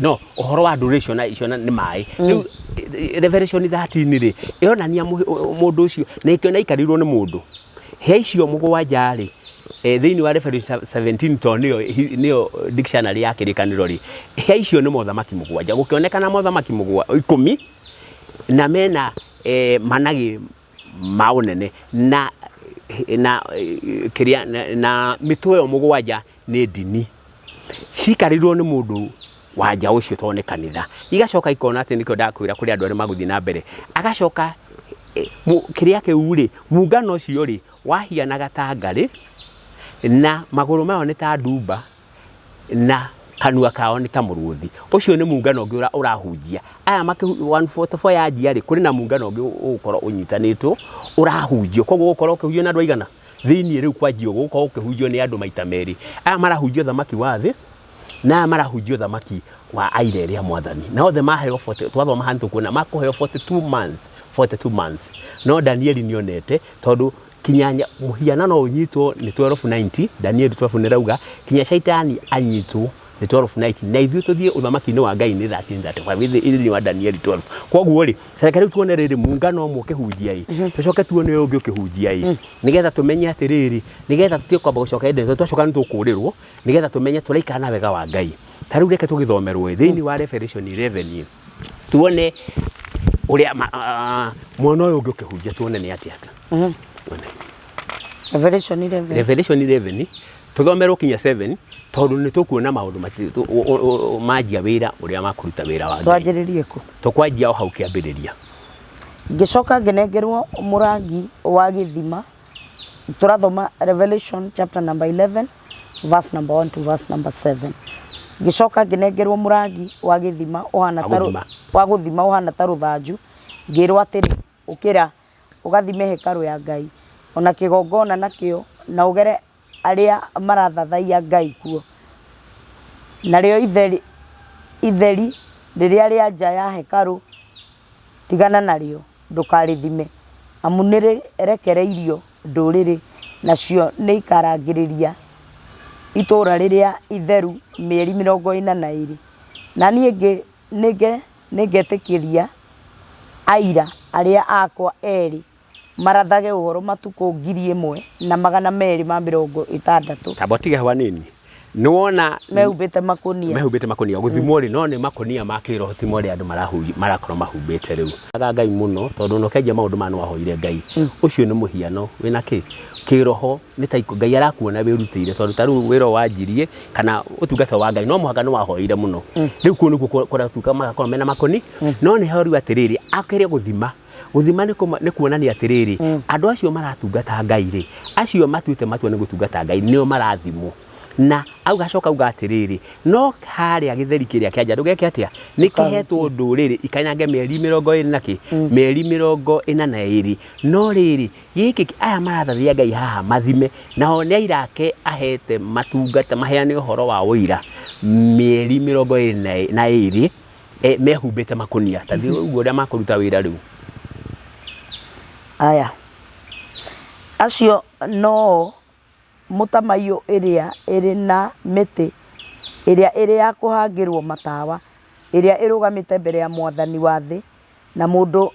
no ũhoro wa ndũrĩrĩ icio nĩ maĩ. Rĩu Revelation 13 rĩ, ĩronania mũndũ ũcio na ĩkĩona aikarĩirwo nĩ mũndũ. Hĩa icio mũgwanja rĩ, thĩinĩ wa Revelation 17 tondũ nĩyo dictionary ya kĩrĩkanĩro rĩ, hĩa icio nĩ mothamaki mũgwanja. Gũkĩonekana mothamaki ikũmi na mena managĩ ma ũnene na na kĩrĩa na mĩtwe ĩyo mũgwanja nĩ ndini cikarĩirwo nĩ mũndũ wa nja ũcio tondũ nĩ kanitha. Igacoka ikona atĩ nĩkĩo ndakwĩra kũrĩ andũ arĩa magũthiĩ na mbere. Agacoka kĩrĩa kĩu rĩ, mũngano ũcio rĩ, wahianaga ta ngarĩ na magũrũ mayo nĩ ta ndumba na kanua kao nĩ ta mũrũthi. Ũcio nĩ mũngano ũngĩ ũrahunjia. Aya 144 yanjia rĩ, kũrĩ na mũngano ũngĩ ũgũkorwo ũnyitanĩtwo ũrahunjio. Koguo ũgũkorwo ũkĩhunjio nĩ andũ aigana? Thĩinĩ rĩu kwanjia ũguo ũgũkorwo ũkĩhunjio nĩ andũ maita merĩ. Aya marahunjia ũthamaki wa thĩ na aya marahunjia ũthamaki wa aira erĩ a mwathani. Na othe maheo 40, twathoma haha nĩ tũkuona makũheo 42 months, 42 months. No Danieli nĩ onete tondũ kinya mũhianano ũnyitwo nĩ 1290, Danieli 12 nĩ rauga kinya shaitani anyitwo nĩ 1290 na ithuĩ tũthiĩ ũthamaki-inĩ wa Ngai nĩ 1335 thĩinĩ wa Danieli 12. Koguo rĩ, reke rĩu tuone rĩrĩ muungano ũmwe ũkĩhunjia ĩ, tũcoke tuone ũyũ ũngĩ ũkĩhunjia ĩ, nĩgetha tũmenye atĩrĩrĩ, nĩgetha tũtige kwamba gũcoka ĩndĩ twacoka nĩ tũkũrĩrwo, nĩgetha tũmenye tũraikara na wega wa Ngai. Ta rĩu reke tũgĩthomerwo ĩ, thĩinĩ wa Revelation 11 ĩ, tuone ũrĩa mwena ũyũ ũngĩ ũkĩhunjia tuone nĩ atĩa. Tuone. Revelation 11. Revelation 11 tũthomerwo kinya 7 tondũ nĩ tũkuona maũndũ manjia wĩra ũrĩa makũruta wĩra wa Ngai. Twanjĩrĩrie kũ? Tũkwanjia o hau kĩambĩrĩria. Ngĩcoka ngĩnengerwo mũrangi wa gĩthima. Tũrathoma Revelation chapter number 11 verse number 1 to verse number 7. Ngĩcoka ngĩnengerwo mũrangi wa gĩthima ũhana ta Wa gũthima. wa gũthima ũhana ta rũthanju, ngĩĩrwo atĩrĩ, ũkĩra ũgathime hekarũ ya Ngai, o na kĩgongona nakĩo, na ũgere arĩa marathathaiya Ngai kuo. Narĩo itheri rĩrĩa rĩa nja ya hekarũ tigana narĩo, ndũkarĩthime, amu nĩrĩrekereirio ndũrĩrĩ, nacio nĩikarangĩrĩria itũũra rĩrĩa itheru mĩeri 42. Na niĩ nĩngetĩkĩria aira arĩa akwa erĩ marathage ũhoro matukũ 1260. Tamba ũtige hau hanini. Nĩ wona mehumbĩte makũnia. Mehumbĩte makũnia gũthimwo rĩ, no nĩ makũnia ma kĩroho ti marĩa andũ marakorwo mahumbĩte rĩu. Aga Ngai mũno tondũ ona ũkĩanjia maũndũ maya nĩ wahoire Ngai. Ũcio nĩ mũhiano wĩna kĩ? Kĩroho nĩ ta Ngai arakuona wĩrutĩire tondũ ta rĩu wĩra ũyũ wanjirie kana ũtungata wa Ngai no mũhaka nĩ wahoire mũno. Rĩu kũu nĩkuo kũratuĩka magakorwo mena makũni, no nĩ ho rĩu atĩrĩrĩ akĩrĩ gũthima. Gũthima nĩ kuonania atĩrĩrĩ, andũ acio maratungata Ngai rĩ, acio matuĩte matua nĩ gũtungata Ngai nĩo marathimwo. Na agacoka auga atĩrĩrĩ, no harĩa gĩtheri kĩrĩa kĩa nja ndũgeke atĩa, nĩ kĩhetwo ndũrĩrĩ ikanyange mĩeri 22 na kĩ, mĩeri 42. No rĩrĩ, gĩkĩ aya marathathia Ngai haha mathime, nao nĩ aira ake ahete matungata maheane ũhoro wa ũira mĩeri 22 mehumbĩte makũnia. Ta thiĩ ũguo ũrĩa makũruta wĩra rĩu. Aya. Acio no-o mũtamaiyũ ĩrĩa ĩrĩ na mĩtĩ ĩrĩa ĩrĩ ya kũhangĩrwo matawa, ĩrĩa ĩrũgamĩte mbere ya Mwathani wa thĩ, na mũndũ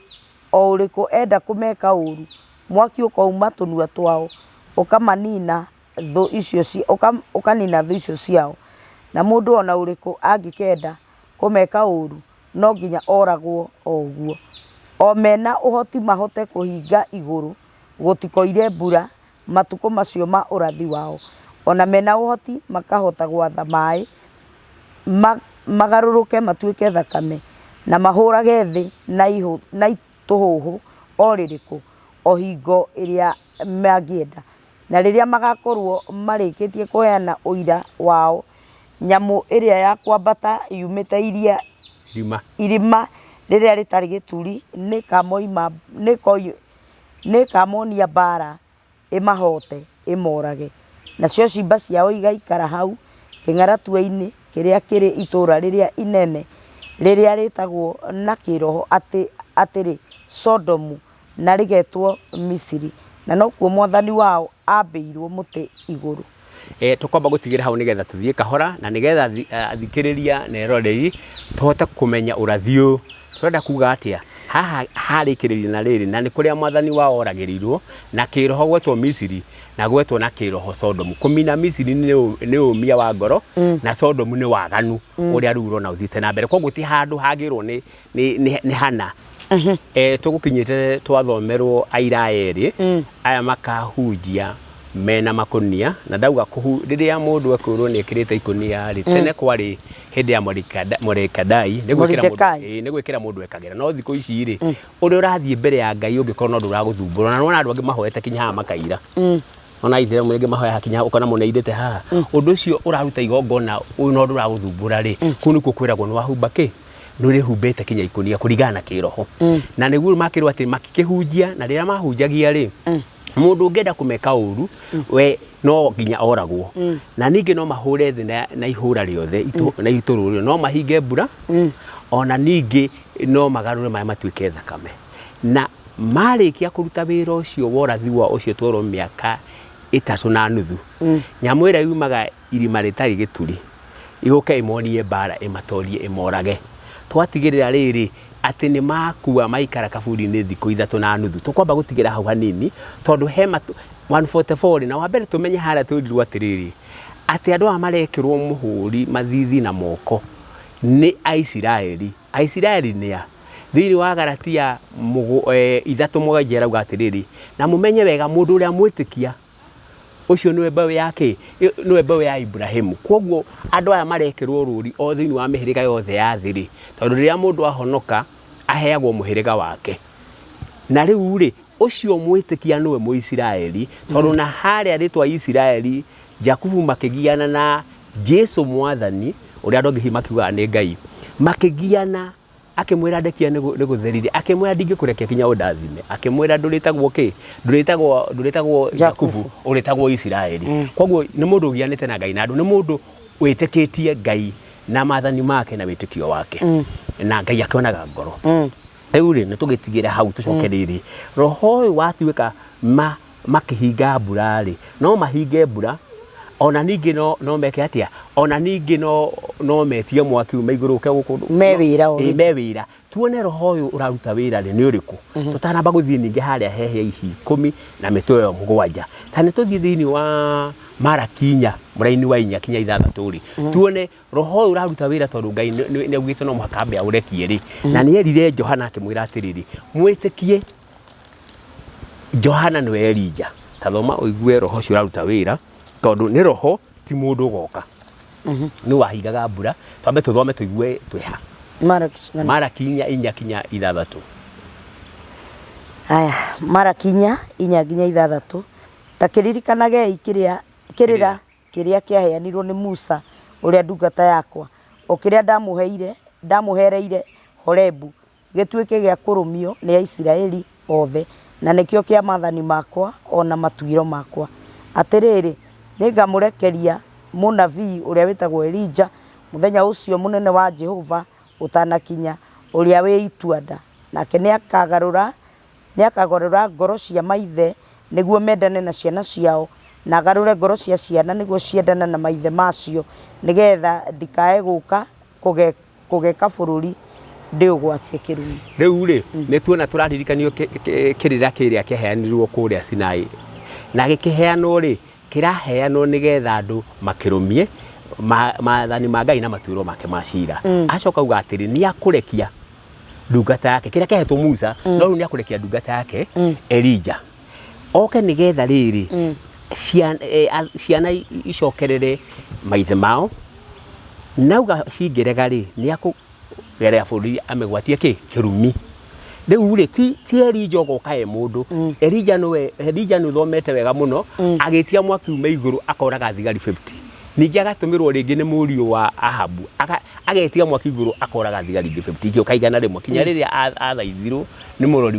o ũrĩkũ enda kũmeka ũũru, mwaki ũkoima tũnua twao, ũkamanina thũ icio ũkanina thũ icio ciao. Na mũndũ o na ũrĩkũ angĩkenda kũmeka ũũru, no nginya oragwo o ũguo. O me na ũhoti mahote kũhinga igũrũ gũtikoire mbura matukũ macio ma ũrathi wao. O na me na ũhoti makahota gwatha maĩ magarũrũke matuĩke thakame, na mahũrage thĩ na itũhũhũ o rĩrĩkũ, o hingo ĩrĩa mangĩenda. Na rĩrĩa magakorũo marĩkĩtie kũheana ũira wao, nyamũ ĩrĩa ya kwambata yumĩte irima rĩrĩa rĩtarĩ gĩturi nĩĩkamoima nĩĩkamonia mbaara ĩmahoote ĩmorage. Nacio ciimba ciao igaikara hau kĩng'aratua-inĩ kĩrĩa kĩrĩ itũũra rĩrĩa inene rĩrĩa rĩĩtagwo na kĩĩroho atĩrĩ, Sodomu, na rĩgetwo Misiri, na nokuo Mwathani wao aambĩirwo mũtĩ igũrũ. E, tũkwamba gũtigĩra hau nĩgetha tũthiĩ kahora na nĩgetha athikĩrĩria na eroreri tũhote kũmenya ũrathi ũyũ tũrenda kuga atĩa haha harĩkĩrĩria na rĩrĩ na nĩ kũrĩa mwathani wao oragĩrĩirwo na kĩroho gwetwo Misiri na gwetwo na kĩroho Sodomu kũmina Misiri nĩ ũmia wa ngoro na Sodomu nĩ waganu ũrĩa rĩu ũrona ũthiĩte na mbere koguo ti handũ hagĩrwo nĩ nĩ hana. Eh, tũgũkinyĩte twathomerwo aira erĩ aya makahunjia mena makũnia na ndauga kũhu rĩrĩa mũndũ ekwĩrwo nĩ ekĩrĩte ikũnia rĩ tene kwarĩ hĩndĩ ya Morekadai nĩ gwĩkĩra mũndũ Mordecai. ĩĩ, nĩ gwĩkĩra mũndũ ekagĩra no thikũ ici rĩ ũrĩa ũrathiĩ mbere ya Ngai ũngĩkorwo no ndũragũthumbũra na nĩwona andũ angĩ mahoete kinya haha makaira ona ithĩramu rĩngĩ mahoya hakinya ũkona mũneirĩte haha ũndũ ũcio ũraruta igongona ũyũ no ndũragũthumbũra rĩ kũu nĩkuo kwĩragwo nĩ wahumba kĩ nĩ ũrĩhumbĩte kinya ikũnia kũringana na kĩroho na nĩguo makĩrwo atĩ makĩhunjia na rĩrĩa mahunjagia rĩ mũndũ ũngĩenda kũmeka ũru we no nginya oragwo na ningĩ no mahũre thĩ na ihũra rĩothe na itũrũrio no mahinge mbura ona ningĩ no magarũre maĩ matuĩke thakame na marĩkia kũruta wĩra ũcio wa ũrathi wa ũcio twerwo mĩaka 3.5 nyamũ ĩrĩa yumaga irima rĩtarĩ gĩturi yũke ĩmonie mbara ĩmatorie ĩmorage twatigĩrĩra rĩrĩ atĩ nĩ makua maikara kaburi-inĩ thikũ 3.5 tũkwamba gũtigĩra hau hanini tondũ he 144 rĩ na wa mbere tũmenye harĩa twĩrirwo atĩrĩrĩ atĩ andũ aya marekĩrwo mũhũri mathithi na moko nĩ Aisiraeli Aisiraeli nĩ a thĩinĩ wa Galatia 3:7 arauga atĩrĩrĩ na mũmenye wega mũndũ ũrĩa mwĩtĩkia ũcio nĩwe mbeũ ya kĩ nĩwe mbeũ ya Ibrahimu koguo andũ aya marekĩrwo rũri o thĩinĩ wa mĩhĩrĩga yothe ya thĩ rĩ tondũ rĩrĩa mũndũ ahonoka aheagwo mũhĩrĩga wake na rĩu rĩ ũcio mwĩtĩkia nĩwe Mũisiraeli tondũ na harĩa rĩtwa Isiraeli Jakubu makĩgiana na Jesu mwathani ũrĩa andũ angĩ hihi makiugaga nĩ Ngai makĩgiana akĩmwĩra ndekia nĩ gũtherire akĩmwĩra ndingĩkũrekia kinya ũndathime akĩmwĩra ndũrĩtagwo kĩ ndũrĩtagwo ndũrĩtagwo Jakubu ũrĩtagwo Isiraeli koguo nĩ mũndũ ũgianĩte na Ngai na andũ nĩ mũndũ wĩtĩkĩtie Ngai na maathani make na wĩtĩkio wake na Ngai akĩonaga ngoro rĩu rĩ nĩ tũgĩtigĩre hau tũcoke rĩrĩ roho ũyũ watuĩka makĩhinga mbura rĩ no mahinge mbura ona ningĩ no meke atĩa ona ningĩ no metie mwaki ume igũrũ ũke gũkũ Me wĩra already. Me wĩra tuone roho ũyũ ũraruta wĩra rĩ nĩ ũrĩkũ tũtanamba gũthiĩ ningĩ harĩa he hĩa ici 10 na mĩtwe ĩyo 7 ta nĩ tũthiĩ thĩinĩ wa Maraki 4 mũraini wa 4 kinya 6 rĩ tuone roho ũyũ ũraruta wĩra tondũ Ngai nĩ augĩte no mũhaka ambe aũrekie rĩ na nĩ erire Johana akĩmwĩra atĩrĩrĩ mwĩtĩkie Johana nĩwe Elija ta thoma ũigue roho ũcio ũraruta wĩra tondũ nĩ roho ti mũndũ ũgoka nĩ wahingaga mbura twambe tũthome tũigue twĩha Maraki cigana? Maraki 4 4 kinya 6 Haya, Maraki 4 4 nginya 6 ta kĩririkanagei kĩrĩa kĩrĩra kĩrĩa kĩaheanirwo nĩ Musa ũrĩa ndungata yakwa o kĩrĩa ndamũheire ndamũhereire Horebu gĩtuĩke gĩa kũrũmio nĩ Aisiraeli othe, na nĩkĩo kĩa maathani makwa o na matuĩro makwa. Atĩrĩrĩ, nĩngamũrekeria mũnabii ũrĩa wĩtagwo Elija, mũthenya ũcio mũnene wa Jehova ũtanakinya, ũrĩa wĩ itua-nda, nake nĩakagarũra nĩakagarũra ngoro cia maithe nĩguo mendane na ciana ciao, na agarũre ngoro cia ciana nĩguo ciendane na maithe macio, nĩgetha ndikae gũka kũgeka bũrũri ndĩũgwatie kĩrumi. Rĩu rĩ nĩ tuona tũraririkanio kĩrĩra kĩrĩa kĩaheanirwo kũrĩa Sinai na gĩkĩheanwo rĩ kĩraheanwo nĩgetha andũ makĩrũmie maathani ma Ngai na matuĩro make ma cira acoka auga atĩrĩ nĩ akũrekia ndungata yake kĩrĩa kĩahetwo Musa no rĩu nĩ akũrekia ndungata yake Elija oke nĩgetha rĩrĩ ciana icokerere maithe mao nauga cingĩrega rĩ nĩ akũgerera bũrũri amĩgwatie kĩ kĩrumi rĩu rĩ ti Elija ũgoka e mũndũ Elija nĩwe Elija nĩ ũthomete wega mũno agĩtia mwaki ume igũrũ akoraga thigari 50 Ningĩ agatũmĩrwo rĩngĩ nĩ mũriũ wa Ahabu, agetia mwaki igũrũ akoraga thigari ingĩ 50, igĩũka 100, kinya rĩrĩa athaithirwo nĩ mũrori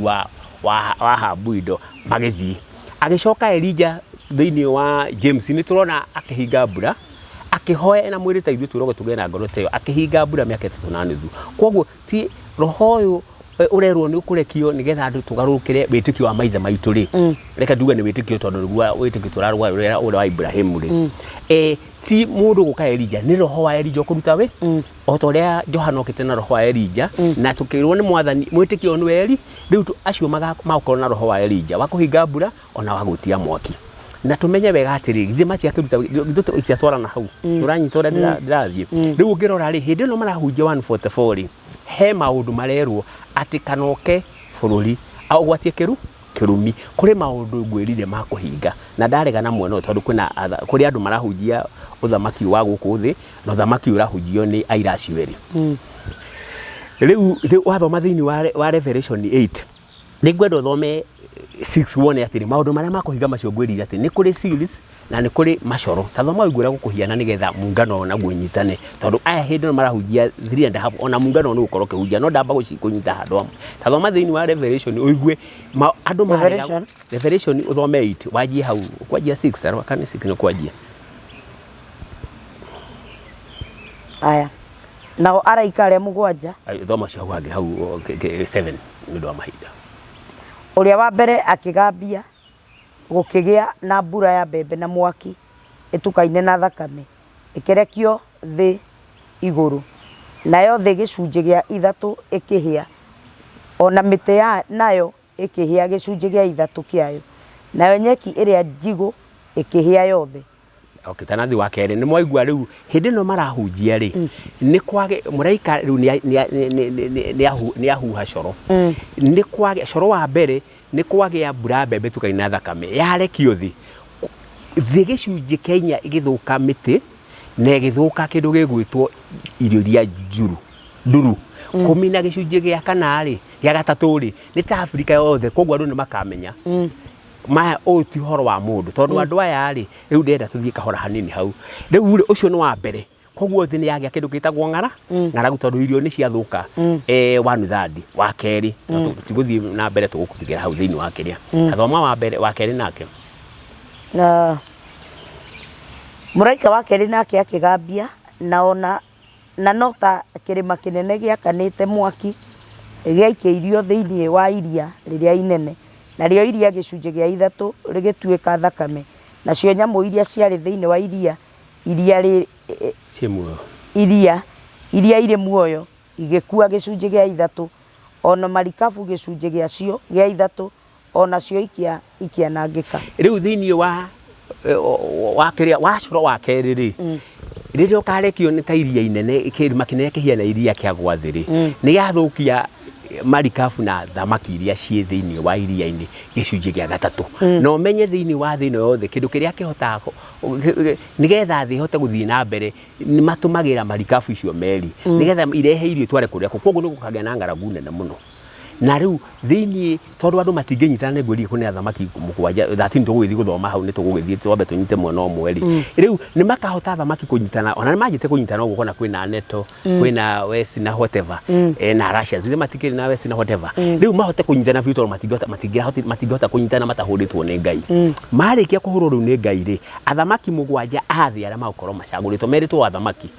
wa Ahabu indo magĩthiĩ. Agĩcoka Elija thĩinĩ wa James nĩ tũrona akĩhinga mbura, akĩhoya ena mwĩrĩ ta ithuĩ twĩragwo tũgĩe na ngoro ta ĩyo, akĩhinga mbura mĩaka 3 na nuthu. Koguo ti roho ũyũ ũrerwo nĩ ũkũrekio nĩgetha andũ tũgarũrũkĩre wĩtĩkio wa maithe maitũ rĩ, reke nduge nĩ wĩtĩkio tondũ nĩguo wĩtĩkio tũrarũa ũrĩa wa Ibrahimu rĩ, ti mũndũ gũka Elija, nĩ roho wa Elija ũkũruta wĩ o ta ũrĩa Johana okĩte na roho wa Elija, na tũkĩrwo nĩ mwathani mwĩtĩkio nĩ Eli. Rĩu acio magakorwo na roho wa Elija wa kũhinga mbura ona wa gwĩtia mwaki. Na tũmenye wega atĩrĩ, githĩ matiakĩruta githĩ itiatwarana hau? Ũranyita ũrĩa ndĩrathiĩ? Rĩu ũngĩrora rĩ, hĩndĩ ĩno marahunjia 144 rĩ, he maũndũ marerwo atĩ kanoke bũrũri ũgwatie kĩru kĩrumi. Kũrĩ maũndũ ngwĩrire ma kũhinga na ndarega na mwena ũyũ, tondũ kwĩna kũrĩ andũ marahunjia ũthamaki wa gũkũ thĩ na ũthamaki ũrahunjio nĩ aira acio erĩ. Rĩu wathoma thĩinĩ wa Revelation 8, nĩ ngwenda ũthome 6 wone atĩrĩ maũndũ marĩa makũhinga macio ngwĩrire atĩ nĩ kũrĩ seals na nĩ kũrĩ macoro. Ta thoma ũigue ũrĩa gũkũhiana nĩgetha muungano ũyũ naguo ũnyitane, tondũ aya hĩndĩ ĩno marahunjia three and a half, ona muungano ũyũ nĩ ũgũkorwo ũkĩhunjia, no ndamba kũnyita handũ hamwe. Ta thoma thĩinĩ wa Revelation ũigue andũ marega. Revelation? Revelation ũthome 8, wanjie hau kwanjia 6 arwa kana 6 nĩ kwanjia. Aya, nao araika arĩa mũgwanja. Ai, thoma cio hau hangĩ hau 7 nĩ ũndũ wa mahinda. Ũrĩa wa mbere akĩgambia, gũkĩgĩa na mbura ya mbembe na mwaki ĩtukaine na thakame, ĩkĩrekio thĩ igũrũ, nayo thĩ gĩcunjĩ gĩa ithatũ ĩkĩhĩa, o na mĩtĩ ya nayo ĩkĩhĩa gĩcunjĩ gĩa ithatũ kĩayo, nayo nyeki ĩrĩa njigũ ĩkĩhĩa yothe. Okay, tanathi wa kerĩ nĩ mwaigua rĩu hĩndĩ ĩno marahunjia rĩ, nĩ kwage mũraika rĩu nĩ ahuha coro, nĩ kwage coro wa mbere, nĩ kwagĩa mbura mbembe tukaina thakame yarekio thĩ, thĩ gĩcunjĩ kĩa inya ĩgĩthũka, mĩtĩ na ĩgĩthũka kĩndũ gĩgwĩtwo irio iria njuru nduru. Kũmina gĩcunjĩ gĩa kana rĩ, gĩa gatatũ rĩ, nĩ ta Afrika yothe. Koguo andũ nĩ makamenya maya ũyũ ti ũhoro wa mũndũ, tondũ andũ aya rĩ, rĩu ndĩrenda tũthiĩ kahora hanini hau. Rĩu rĩ, ũcio nĩ wa mbere. Koguo thĩ nĩ yagĩa kĩndũ gĩtagwo ng'aragu tondũ irio nĩ ciathũka, one third. Wa kerĩ tũtigũthiĩ na mbere, tũgũtigĩra hau thĩinĩ wa kĩrĩa athoma wa mbere wa kerĩ nake. Na mũraika wa kerĩ nake akĩgambia, na ona na no ta kĩrĩma kĩnene gĩakanĩte mwaki gĩaikĩirio thĩinĩ wa iria rĩrĩa inene, narĩo iria gĩcunjĩ gĩa ithatũ rĩgĩtuĩka thakame, nacio nyamũ iria ciarĩ thĩinĩ wa iria iria rĩ, ciĩ muoyo, iria iria irĩ muoyo igĩkua gĩcunjĩ gĩa ithatũ, ona marikabu gĩcunjĩ gĩacio gĩa ithatũ o nacio ikĩanangĩka. Rĩu thĩinĩ wa kĩrĩa wa coro wa kerĩ rĩ, rĩrĩa ũkarekio nĩ ta iria inene, kĩrima kĩnene kĩhiana iria kĩagwa thĩ rĩ, nĩ gĩathũkia marikabu na thamaki iria ciĩ thĩinĩ wa iria-inĩ gĩcunjĩ gĩa gatatũ. Na ũmenye thĩinĩ wa thĩ ĩno yothe kĩndũ kĩrĩa kĩhotaga nĩgetha thĩ ĩhote gũthiĩ na mbere nĩ matũmagĩra marikabu icio, meri, nĩgetha irehe irio itware kũrĩa kũ. Koguo nĩ gũkagĩa na ng'aragu nene mũno. Na rĩu thĩinĩ, tondũ andũ matingĩnyitana, nĩ ngwĩrire kũrĩ athamaki mũgwanja, 13, tũgũgĩthiĩ gũthoma hau, nĩ tũgũgĩthiĩ twambe tũnyite mwena ũmwe rĩ. Rĩu nĩ makahota athamaki kũnyitana, ona nĩ manjĩte kũnyitana ũguo, kona kwĩna NATO, kwĩna West na whatever, na Russia ithe matikĩrĩ na West na whatever. Rĩu mahote kũnyitana biũ, tondũ matingĩhota kũnyitana matahũrĩtwo nĩ Ngai. Marĩkia kũhũrwo rĩu nĩ Ngai rĩ, athamaki mũgwanja a thĩ arĩa magũkorwo macagũrĩtwo merĩtwo athamaki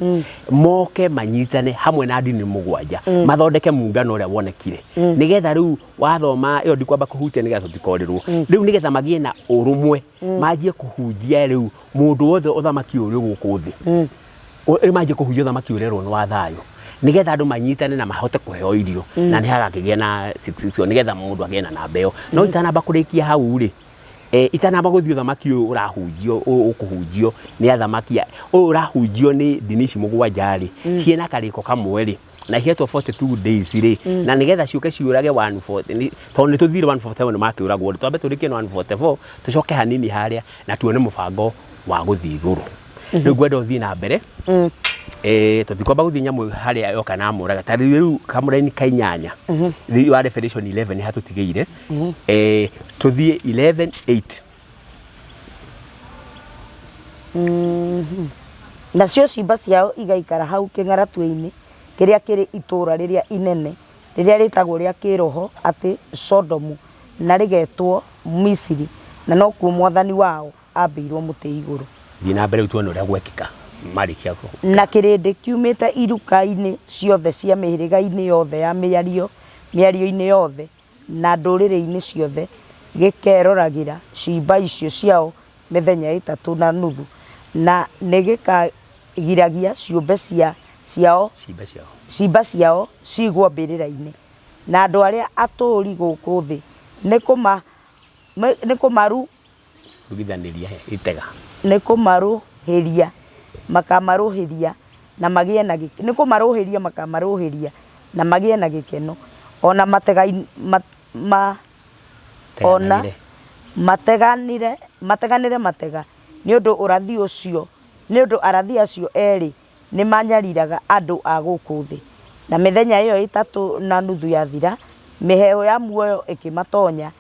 moke manyitane hamwe na ndini mũgwanja mathondeke muungano ũrĩa wonekire, nĩgetha rĩu wathoma ĩyo ndikwamba kũhutia nĩgetha tũtikorĩrwo. Rĩu nĩgetha magĩe na ũrũmwe manjie kũhunjia rĩu mũndũ wothe ũthamaki ũrĩ gũkũ thĩ. Rĩu manjie kũhunjia ũthamaki ũrerwo nĩ wa thayũ, nĩgetha andũ manyitane na mahote kũheo irio, na nĩ hagakĩgĩa na 661 nĩgetha mũndũ agĩe na namba ĩyo. No itanamba kũrĩkia hau rĩ, itanamba gũthiĩ ũthamaki ũyũ ũrahunjio, ũyũ ũkũhunjio nĩ athamaki ũyũ ũrahunjio nĩ ndini ici mũgwanja rĩ, ciĩna karĩko kamwe rĩ, na ihetwo 42 days rĩ, na nĩgetha ciũke ciũrage 140 tondũ nĩ tũthire 147 nĩ makĩũragwo rĩ, twambe tũrĩkie na 144, tũcoke hanini harĩa na tuone mũbango wa gũthiĩ igũrũ. Rĩu ngwenda ũthiĩ na mbere, tũtikwamba gũthiĩ nyamũ harĩa yoka na mũraga ta rĩu kamũraini ka inyanya thĩinĩ wa Revelation 11 hatũtigĩire, tũthiĩ 11 8. Nacio ciimba ciao igaikara hau kĩng'aratua-inĩ kĩrĩa kĩrĩ itũũra rĩrĩa inene, rĩrĩa rĩĩtagwo rĩa kĩĩroho atĩ Sodomu, na rĩgetwo Misiri, na nokuo Mwathani wao aambĩirwo mũtĩ igũrũ. Thiĩ na mbere rĩu tuone ũrĩa gwekĩka marĩkia kũ. Na kĩrĩndĩ kiumĩte iruka-inĩ ciothe cia mĩhĩrĩga-inĩ yothe ya mĩario, mĩario-inĩ yothe, na ndũrĩrĩ-inĩ ciothe, gĩkeroragĩra ciimba icio ciao mĩthenya ĩtatũ na nuthu, na nĩgĩkagiragia ciũmbe cia, ciao, Ciimba ciao. ciimba ciao ciigwo mbĩrĩra-inĩ. Na andũ arĩa atũũri gũkũ thĩ nĩ kũma, nĩ kũmaru, Rugithanĩria itega. Nĩ kũmarũhĩria makamarũhĩria na magĩe na nĩ kũmarũhĩria makamarũhĩria na magĩe na gĩkeno, o na ma, o na mateganire mateganĩre matega, nĩ ũndũ ũrathi ũcio, nĩ ũndũ arathi acio erĩ nĩmanyariraga andũ a gũkũ thĩ. Na mĩthenya ĩyo ĩtatũ na nuthu yathira, mĩheehũ ya muoyo ĩkĩmatonya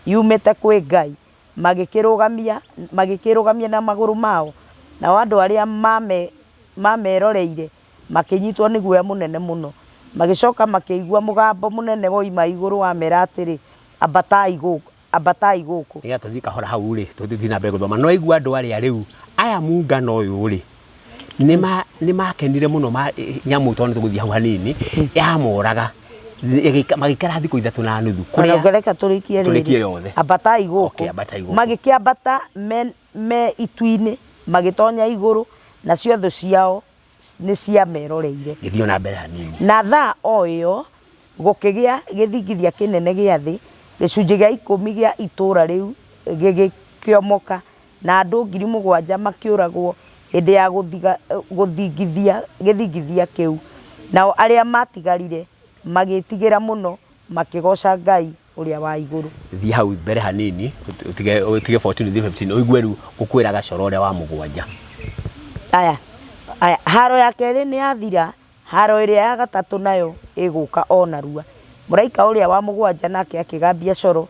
yumĩte kwĩ Ngai, magĩkĩrũgamia, magĩkĩĩrũgamia na magũrũ mao, nao andũ arĩa maame, maameroreire makĩnyitwo nĩ guoya mũnene mũno. Magĩcoka makĩigua mũgambo mũnene woima igũrũ wamera atĩrĩ, Ambatai gũkũ, ambatai gũkũ. Nĩgetha tũthiĩ kahora hau rĩ, tũthiĩ na mbere gũthoma. No aigua andũ arĩa rĩu, aya mungano ũyũ rĩ, nĩ makenire mũno nyamũ tondũ nĩ tũgũthiĩ hau hanini, yamoraga, magĩikara thikũ ithatũ na nuthu. Kũrĩa reka tũrĩkie rĩrĩ. Yothe. Ambatai gũkũ. Okay, ambatai gũkũ. Magĩkĩambata me, me itu-inĩ, magĩtonya igũrũ, nacio thũ ciao nĩ ciameroreire. Gĩthiĩ ona mbere hanini. Na thaa o ĩyo gũkĩgĩa gĩthingithia kĩnene gĩa thĩ, gĩcunjĩ gĩa ikũmi gĩa itũũra rĩu gĩgĩkĩomoka, na andũ 7,000 makĩũragwo hĩndĩ ya gũthingithia gĩthingithia kĩu. Nao arĩa maatigarire magĩĩtigĩra mũno, makĩgooca Ngai ũrĩa wa igũrũ. Thiĩ hau mbere hanini, ũtige ũtige 14 ũthiĩ 15, ũigue rĩu gũkwĩra gacoro ũrĩa wa mũgwanja. Aya, aya, haro ya kerĩ nĩ yathira, haro ĩrĩa ya gatatũ nayo ĩgũka o narua. Mũraika ũrĩa wa mũgwanja nake akĩgambia coro,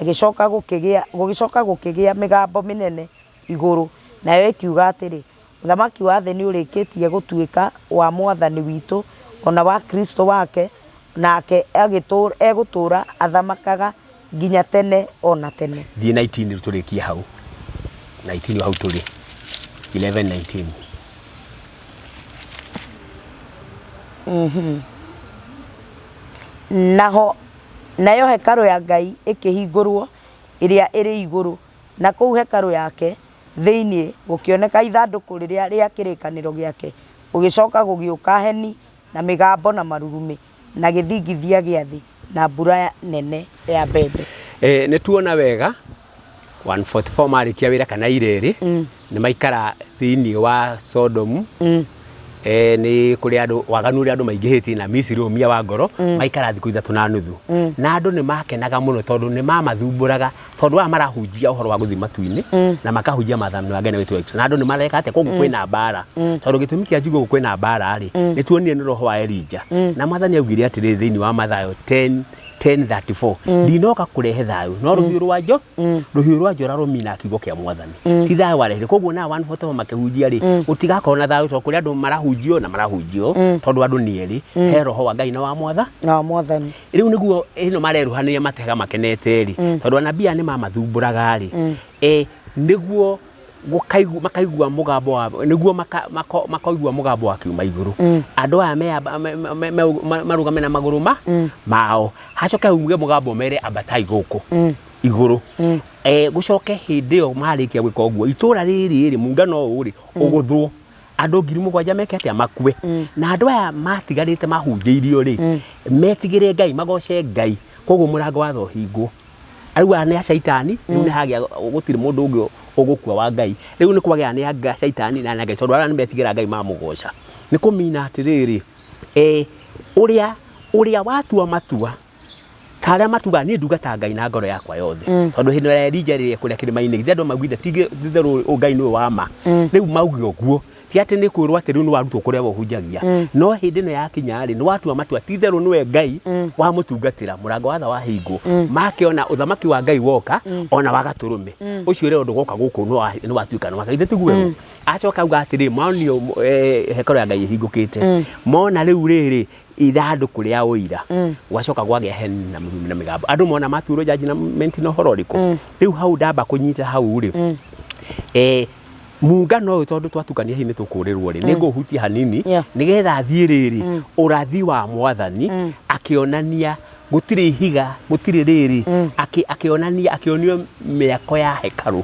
Agĩcoka gũkĩgĩa, gũgĩcoka gũkĩgĩa mĩgambo mĩnene igũrũ, nayo ĩkiuga atĩrĩ, Ũthamaki wa thĩ nĩũrĩkĩtie gũtuĩka wa Mwathani witũ, o na wa Kristo wake, nake egũtũũra athamakaga nginya tene o na tene. Thiĩ 19 rĩu tũrĩkie hau. 19 hau tũrĩ. 11 19. Naho Nayo hekarũ ya Ngai ĩkĩhingũrũo, ĩrĩa ĩrĩ igũrũ, na kũu hekarũ yake thĩinĩ gũkĩoneka ithandũkũ rĩrĩa rĩa kĩrĩkanĩro gĩake. Gũgĩcoka gũgĩũka heni na mĩgambo na marurumĩ na gĩthingithia gĩa thĩ na mbura nene ya mbembe. E, nĩ tuona wega 144 marĩkia wĩra kana irĩrĩ nĩ maikara thĩinĩ wa Sodomu eh, nĩ kũrĩ andũ waganu ũrĩa andũ maingĩhĩtie na Misiri ũmia wa ngoro maikara thikũ ithatũ na nuthu na andũ nĩ makenaga mũno tondũ nĩ mamathumbũraga tondũ aya marahunjia ũhoro wa gũthiĩ matu-inĩ na makahunjia maathani ma Ngai na wĩtĩkio na andũ nĩ mareka atĩa koguo kwĩna mbara tondũ gĩtũmi kĩa njuge ũguo kwĩna mbara rĩ nĩ tuonire nĩ roho wa Elija na mwathani augire atĩrĩrĩ thĩinĩ wa Mathayo 10 10:34 ndinoka kũrehe thayũ no rũhiũ rwa njo rũhiũ rwa njora rũmina kiugo kĩa mwathani ti thayũ warehire koguo na 144 makĩhunjia rĩ gũtigakorwo na thayũ tondũ kũrĩ andũ marahunjio na marahunjio tondũ andũ nĩ erĩ he roho wa Ngai na wa mwatha na wa mwathani rĩu nĩguo ĩno mareruhanĩria matega makenete rĩ tondũ anabii aya nĩ mamathumbũraga rĩ eh, nĩguo gũkaigu makaigua mũgambo wa nĩguo maka- mako- makoigua mũgambo wa kiuma igũrũ andũ aya me- me- me- me- ma- marũgame na magũrũ ma mao hacoke hauge mũgambo mere ambatai gũkũ igũrũ Eh, gũcoke hĩndĩ ĩyo marĩkia gwĩka ũguo itũra rĩrĩ rĩ mungano ũyũ rĩ ũgũthwo andũ 7,000 meke atĩa makue na andũ aya matigarĩte mahunjĩirio rĩ metigĩre Ngai magoce Ngai koguo mũrango wa tho ũhingwo rĩu aya nĩ a caitani rĩu nĩ hagĩa gũtirĩ mũndũ ũngĩ ũgũkua wa Ngai rĩu nĩ kwagĩa nĩ a caitani na nĩ a Ngai tondũ arĩa nĩ metigĩra Ngai mamũgoca nĩ kũmina atĩrĩrĩ eh, ũrĩa ũrĩa watua matua ta arĩa matugaga niĩ ndungata Ngai na ngoro yakwa yothe tondũ hĩndĩ ĩrĩa Elija rĩrĩa kũrĩa kĩrĩma-inĩ githĩ andũ maugire ti itherũ ũyũ Ngai nĩwe wa ma rĩu mauge ũguo Ti atĩ nĩ kwĩrwo atĩ rĩu nĩ warutwo kũrĩa we ũhunjagia, no hĩndĩ ĩno yakinya rĩ, nĩ watua matua ti itherũ nĩwe Ngai wamũtungatĩra. Mũrango wa tha wahingwo, makĩona ũthamaki wa Ngai woka ona wa gatũrũme ũcio ũrĩa ũndũ woka gũkũ nĩ watuĩka nĩ waka. Ithe tiguo ũguo? Acoka auga atĩrĩ, monio hekarũ ya Ngai ĩhingũkĩte, mona rĩu rĩrĩ ithandũkũ rĩa ũira, gwacoka gwagĩa heni na mĩrumi na mĩgambo, andũ mona matuĩrwo judgment na ũhoro ũrĩkũ. Rĩu hau ndamba kũnyita hau rĩ, muungano ũyũ tondũ twatukania hihi nĩ tũkũrĩrwo rĩ, nĩ ngũhutia hanini nĩgetha thiĩ rĩrĩ ũrathi wa mwathani akĩonania gũtirĩ ihiga, gũtirĩ rĩrĩ, akĩonania, akĩonio mĩako ya hekarũ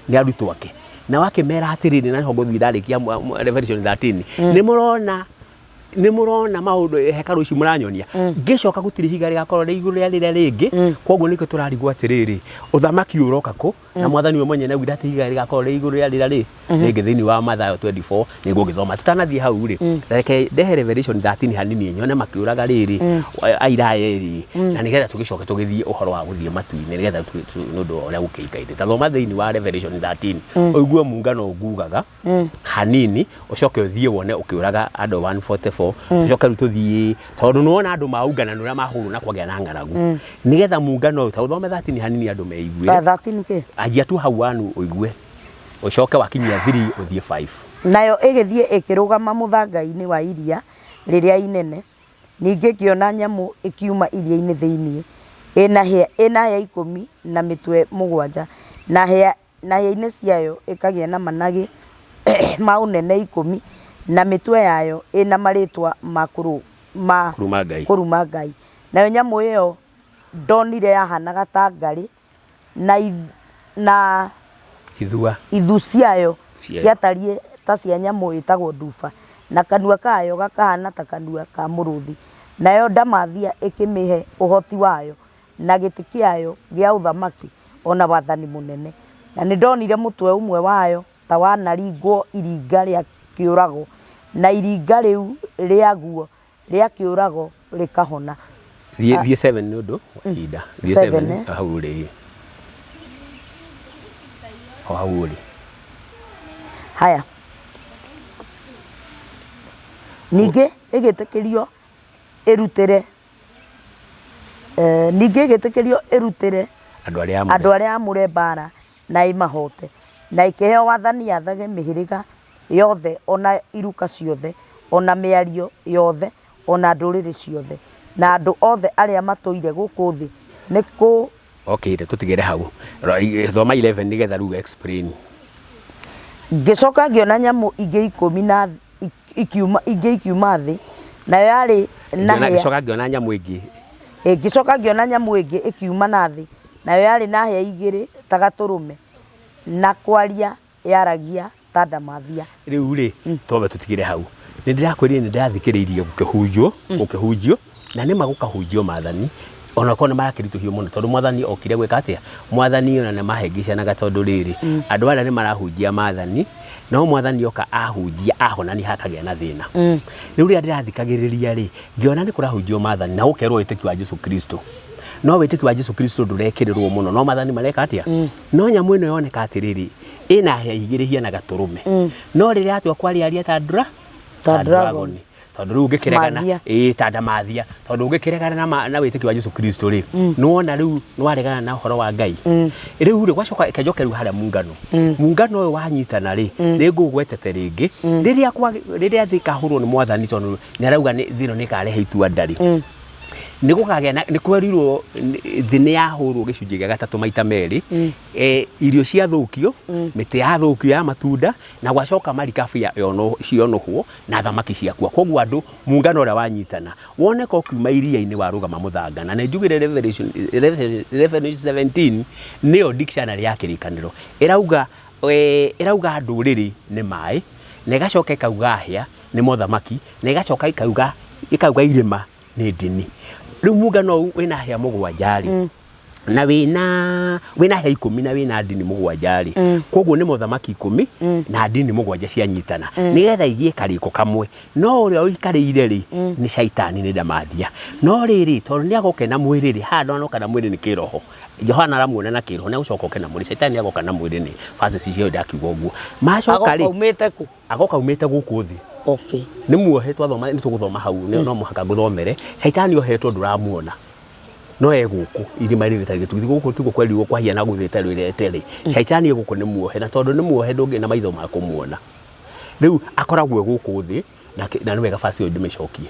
nĩ arutwo ake, nao akĩmera atĩrĩrĩ, na nĩho ngũthiĩ ndarĩkia Revelation 13, nĩ mũrona maũndũ hekarũ ici mũranyonia, ngĩcoka gũtirĩ ihiga rĩgakorwo rĩ igũrũ rĩa rĩrĩa rĩngĩ. Koguo nĩkĩo tũrarigwo atĩrĩrĩ, ũthamaki ũroka kũ, na mwathani we mwenyewe augire atĩ ihiga rĩgakorwo rĩ igũrũ rĩa rĩrĩa rĩngĩ thĩinĩ wa Mathayo 24. Nĩ ngũgĩthoma tũtanathiĩ hau rĩ, reke ndehe Revelation 13 hanini nyone makĩũraga rĩrĩ aira aya erĩ, na nĩgetha tũgĩcoke tũgĩthiĩ ũhoro wa gũthiĩ matu-inĩ, nĩgetha nĩ ũndũ wa ũrĩa gũkĩikaire. Ta thoma thĩinĩ wa Revelation 13 ũigue muungano ngugaga hanini, ũcoke ũthiĩ wone ũkĩũraga andũ 144. Tũcoke rĩu tũthiĩ, tondũ nĩwona andũ maungana nĩ ũrĩa mahũrwo na kwagĩa na ng'aragu, nĩgetha muungano ũyũ, ta ũthome 13 hanini andũ meiguĩre. 13 kĩ? Anjia tu hau 1 ũigue, ũcoke wakinyia 3 ũthiĩ 5. Nayo ĩgĩthiĩ ĩkĩrũgama mũthanga-inĩ wa iria rĩrĩa inene. Ningĩ ngĩona nyamũ ĩkiuma iria-inĩ thĩinĩ, ĩna hĩa 10 na mĩtwe mũgwanja, na hĩa-inĩ ciayo ĩkagĩa na managĩ ma ũnene 10, na mĩtwe yayo ĩna marĩĩtwa ma ma kũruma Ngai. Kũruma Ngai. Nayo nyamũ ĩyo ndonire yahanaga ta ngarĩ, na ithua ithu ciayo ciayo ciatariĩ ta cia nyamũ ĩtagwo nduba, na kanua kayo gakahana ta kanua ka mũrũthi. Nayo ndamathia ĩkĩmĩhe ũhoti wayo na gĩtĩ kĩayo gĩa ũthamaki o na wathani mũnene. Na nĩ ndonire mũtwe ũmwe wayo ta wanaringwo iringa rĩa kĩũrago, na iringa rĩu rĩaguo rĩa kĩũrago rĩkahona. Thiĩ 7 nĩ ũndũ wa ihinda. Thiĩ 7, 7. Eh? Hau ũrĩ, o hau ũrĩ. Haya, ningĩ ĩgĩtĩkĩrio ĩrutĩre ningĩ ĩgĩtĩkĩrio ĩrutĩre andũ arĩa amũre. Andũ arĩa amũre mbara na ĩmahote, na ĩkĩheo wathani yathage mĩhĩrĩga yothe ona iruka ciothe ona mĩario yothe ona ndũrĩrĩ ciothe na andũ othe arĩa matũire gũkũ thĩ nĩ kũ Okay, reke tũtigĩre hau. Thoma 11 nĩgetha rĩu explain. Ngĩcoka ngĩona nyamũ ingĩ 10 na ikiuma, ingĩ ikiuma thĩ, nayo yarĩ na Ngĩona hĩa. Ngĩcoka ngĩona nyamũ ĩngĩ. Ngĩcoka ngĩona nyamũ ĩngĩ ĩkiuma na thĩ, nayo yarĩ na hĩa igĩrĩ ta gatũrũme, na kwaria yaragia ta ndamathia. Rĩu rĩ, twambe tũtigĩre hau. Nĩ ndĩrakwĩrire nĩ ndĩrathikĩrĩirie gũkĩhunjio, na nĩma gũkahunjio maathani ona korwo nĩ marakĩritũhio mũno, tondũ mwathani okire gwĩka atĩa? Mwathani ona nĩ mahĩngĩcanaga, tondũ rĩrĩ, andũ arĩa nĩ marahunjia maathani, no mwathani oka ahunjia ahonania hakagĩa na thĩna. Rĩu rĩrĩa ndĩrathikagĩrĩria rĩ, ngĩona nĩ kũrahunjio maathani na gũkerwo wĩtĩkio wa Jesu Kristo, no wĩtĩkio wa Jesu Kristo ndũrekĩrĩrwo mũno, no maathani mareka atĩa? No nyamũ ĩno yoneka atĩrĩrĩ, ĩna hĩa igĩrĩ hiana gatũrũme, no rĩrĩa yatua kwaria aria ta ndura Ta dragon. Tondũ rĩu ũngĩkĩregana Mathia. Ĩĩ, ta ndamathia, tondũ ũngĩkĩregana na wĩtĩkio wa Jesu Kristo rĩ, nĩwona rĩu nĩwaregana na ũhoro wa Ngai. Rĩu rĩ, gwacoka ĩkenjoke rĩu harĩa muungano ũyũ wanyitana rĩ, nĩ ngũgwetete rĩngĩ rĩrĩa thĩ ĩkahũrwo nĩ mwathani, tondũ nĩ arauga thĩ ĩno nĩ ĩkarehe itua ndari, nĩ gũkagĩa na nĩ kwerirwo thĩ nĩ yahũrwo gĩcunjĩ gĩa gatatũ maita merĩ, irio ciathũkio, mĩtĩ yathũkio ya matunda, na gwacoka marikabu cionũhwo na thamaki ciakua. Koguo andũ muungano ũrĩa wanyitana woneka ũkiuma iria-inĩ warũgama mũthanga, na nĩ njugire Revelation 17 nĩyo dictionary ya kĩrĩkanĩro ĩrauga ndũrĩrĩ nĩ maĩ, na ĩgacoka ĩkauga hĩa nĩ mothamaki, na ĩgacoka ĩkauga irĩma nĩ ndini. Rĩu muungano ũyũ wĩna hĩa mũgwanja rĩ. Na wĩna he 10 na wĩna ndini 7 rĩ, koguo nĩ mothamaki 10 na ndini 7 cianyitana nĩgetha igie karĩko kamwe. No ũrĩa ũikarĩire rĩ nĩ caitani, nĩ ndamathia. No rĩrĩ, tondũ nĩ agoka na mwĩrĩ rĩ, haha ndanoka na mwĩrĩ nĩ kĩroho, Johana aramuona na kĩroho, nĩ agũcoka oke na mwĩrĩ. Caitani nĩ agoka na mwĩrĩ, nĩ verses icio ndakiuga ũguo macoka Agoka rĩ umĩte kũ? Agoka umĩte gũkũ thĩ. Nĩ muohe, twathoma, nĩ tũgũthoma hau, no mũhaka ngũthomere. Caitani ohetwo, ndũramuona, no e gũkũ irima-inĩ rĩtarĩ gĩtugi. Gũkũ tiguo kwerirwo kwahiana gũthĩte rwĩrete rĩ. Caitani e gũkũ, nĩ muohe, na tondũ nĩ muohe ndũngĩ na maitho ma kũmuona. Rĩu akoragwo e gũkũ thĩ na nĩ wega basi ĩyo ndĩmĩcokie.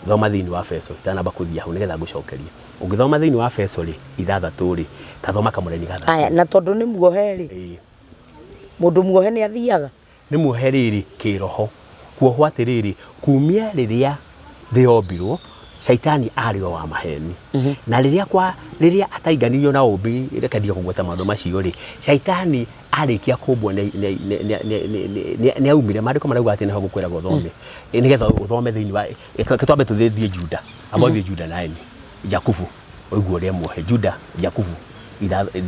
Thoma thĩinĩ wa Efeso itanamba kũthiĩ hau nĩgetha ngũcokerie. Ũngĩthoma thĩinĩ wa Efeso rĩ, 6 rĩ, ta thoma kamũreni gathatũ. Aya, na tondũ nĩ muohe rĩ, mũndũ muohe nĩ athiaga? Nĩ muohe rĩrĩ kĩroho. Kuohwo atĩrĩrĩ, kumia rĩrĩa thĩ yombirwo, caitani arĩ o wa maheni. Na rĩrĩa kwa rĩrĩa atainganirio na ũmbi, reke ndige kũgweta maũndũ macio rĩ, caitani arĩkia kũmbwo nĩ aumire. Maandĩko marauga atĩ nĩho ngũkwĩraga ũthome. Nĩgetha ũthome thĩinĩ wa, reke twambe tũthiĩ Juda. Amba ũthiĩ Juda 9, Jakubu, ũigue ũrĩa muohe. Juda, Jakubu,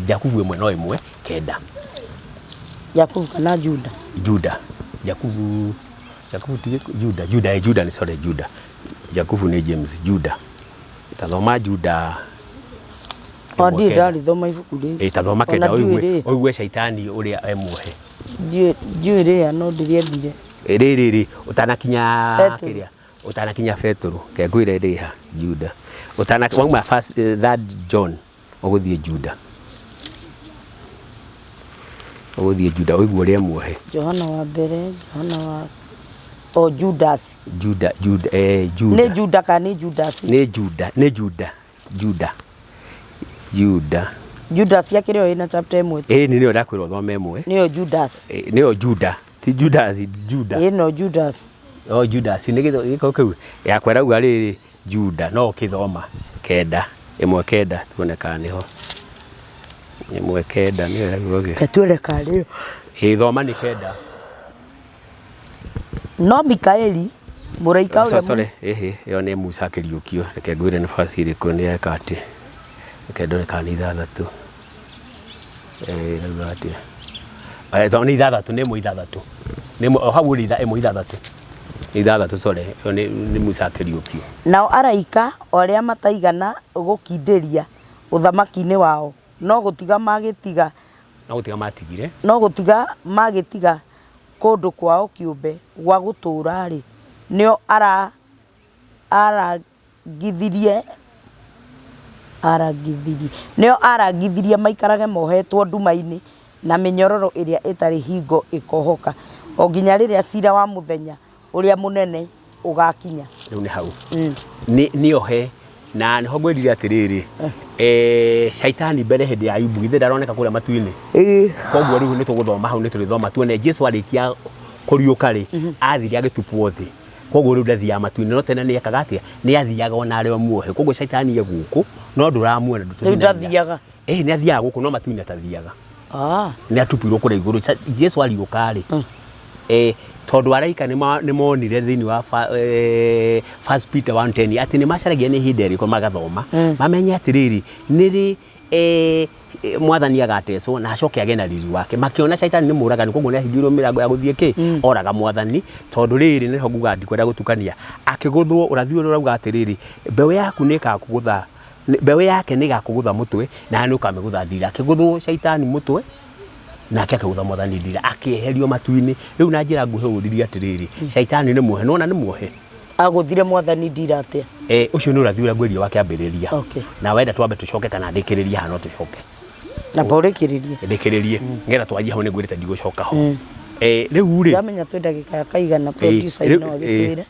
Jakubu 1 no 1:9. Jakubu kana Juda? Juda, Jakubu, Jakubu ti Juda, Juda, Juda ni, sorry, Juda. Jakubu nĩ James, Juda. Tathoma Juda. O ndirĩ ndarĩthoma ibuku rĩu. Ĩ, tathoma Ona 9 ndiũĩ ũigue rĩ. Ũigue caitani ũrĩa e muohe. Ndiũĩ rĩa, no ndĩrĩethire. Rĩrĩ rĩ, ũtanakinya Petero. Kĩrĩa ũtanakinya Petero, ke ngwĩre rĩha Juda. Ũtana wauma first, third John, ũgũthiĩ Juda. Ũgũthiĩ Juda ũigue ũrĩa muohe. Johana wa mbere, Johana wa o Judas. Juda, Juda, Juda. Nĩ Juda kana nĩ Judas? Nĩ Juda, nĩ Juda, Juda. Juda. Judas yakĩrĩ o ĩna chapter 1. Ĩĩ, nĩ nĩyo ndakwĩra ũthome 1. Nĩyo Judas. Nĩyo Juda, ti Judas, Juda. Ĩno Judas. O Judas nĩ gĩko kĩu yakwa ĩrauga rĩrĩ Juda, no ũkĩthoma 9, 1:9, tuone kana nĩho. 1:9 nĩyo ĩrauga ũguo. Reke tuone kana nĩyo. Ĩĩ, thoma nĩ 9. No Mikaeli mũraika ũrĩa Sorry, ĩhĩ, ĩyo nĩ Musa akĩriũkio. Reke ngwĩre nĩ verse ĩrĩkũ nĩ eka atĩ. Reke ndore kana nĩ 6. Ĩrauga atĩa? Tondũ nĩ 6, nĩ 1:6. Nĩ 1 o hau ũrĩ 1:6. Nĩ 6, sorry, ĩyo nĩ Musa akĩriũkio. Nao araika o arĩa mataigana gũkindĩria ũthamaki-inĩ wao, no gũtiga magĩtiga No gũtiga matigire. No gũtiga magĩtiga kũndũ kwao kĩũmbe gwa gũtũũra-rĩ, nĩo arangithirie maikarage mohetwo nduma-inĩ na mĩnyororo ĩrĩa ĩtarĩ hingo ĩkohoka, o nginya rĩrĩa cira wa mũthenya ũrĩa mũnene ũgakinya. Rĩu nĩ hau. Nĩ ohe na nĩho ngwĩrire atĩrĩrĩ, caitani mbere hĩndĩ ya Ayubu githĩ ndaroneka kũrĩa matu-inĩ? Koguo rĩu nĩ tũgũthoma hau, nĩ tũrĩthoma tuone Jesu arĩkia kũriũka rĩ, athire agĩtupwo thĩ. Koguo rĩu ndathiaga matu-inĩ, no tene nĩ ekaga atĩa? Nĩ athiaga ona arĩ o muohe. Koguo caitani e gũkũ no ndũramuona. Rĩu ndathiaga? Ĩĩ, nĩ athiaga gũkũ no matu-inĩ atathiaga. Nĩ atupirwo kũrĩa igũrũ. Jesu ariũka rĩ, tondũ araika nĩ monire thĩinĩ wa First Peter 1:10 atĩ nĩ macaragia nĩ ihinda ĩrĩkũ magathoma mamenye atĩrĩrĩ nĩ rĩ mwathani agatecwo na acoke agĩe na riri wake. Makĩona caitani nĩ mũragani, koguo nĩ ahingĩirwo mĩrango ya gũthiĩ kĩ oraga mwathani. Tondũ rĩrĩ nĩho nguga ndikwenda gũtukania, akĩgũthwo. Ũrathi ũrĩa ũrauga atĩrĩrĩ, mbeũ yaku nĩ ĩgakũgũtha, mbeũ yake nĩ ĩgakũgũtha mũtwe na nĩ ũkamĩgũtha ndira. Akĩgũthwo caitani mũtwe nake akĩgũtha mwathani ndira, akĩeherio matu-inĩ. Rĩu na njĩra nguhĩ ũririe atĩrĩrĩ, caitani nĩ muohe, nĩwona nĩ muohe. Agũthire mwathani ndira atĩa? Ũcio nĩ ũrathi ũrĩa ngwĩria wa kĩambĩrĩria. Na wenda twambe tũcoke kana ndĩkĩrĩrie haha? No tũcoke. Na ũrĩkĩrĩrie. Ndĩkĩrĩrie nĩgetha twanjie hau, nĩ ngwĩrĩte ndigũcoka ho. Rĩu rĩ, Ndamenya twĩ ndagĩka ya kaigana, producer no agĩtwĩre.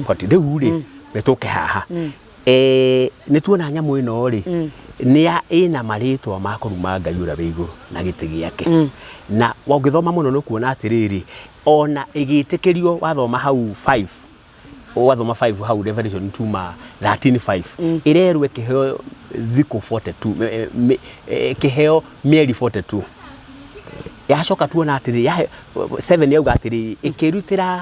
But rĩu rĩ, nĩ tũke haha. Nĩ tuona nyamũ ĩno rĩ, nĩ ya ĩna marĩtwa ma kũruma Ngai ũrĩa wĩ igũrũ na gĩtĩ gĩake. Na ũngĩthoma mũno nĩ ũkuona atĩrĩrĩ, ona ĩgĩtĩkĩrio, wathoma hau 5, wathoma 5 hau Revelation tuma 13:5, ĩrerwo ĩkĩheo thikũ 42, ĩkĩheo mĩeri 42. Yacoka tuona atĩrĩ, 7 yauga atĩrĩ, ĩkĩrutĩra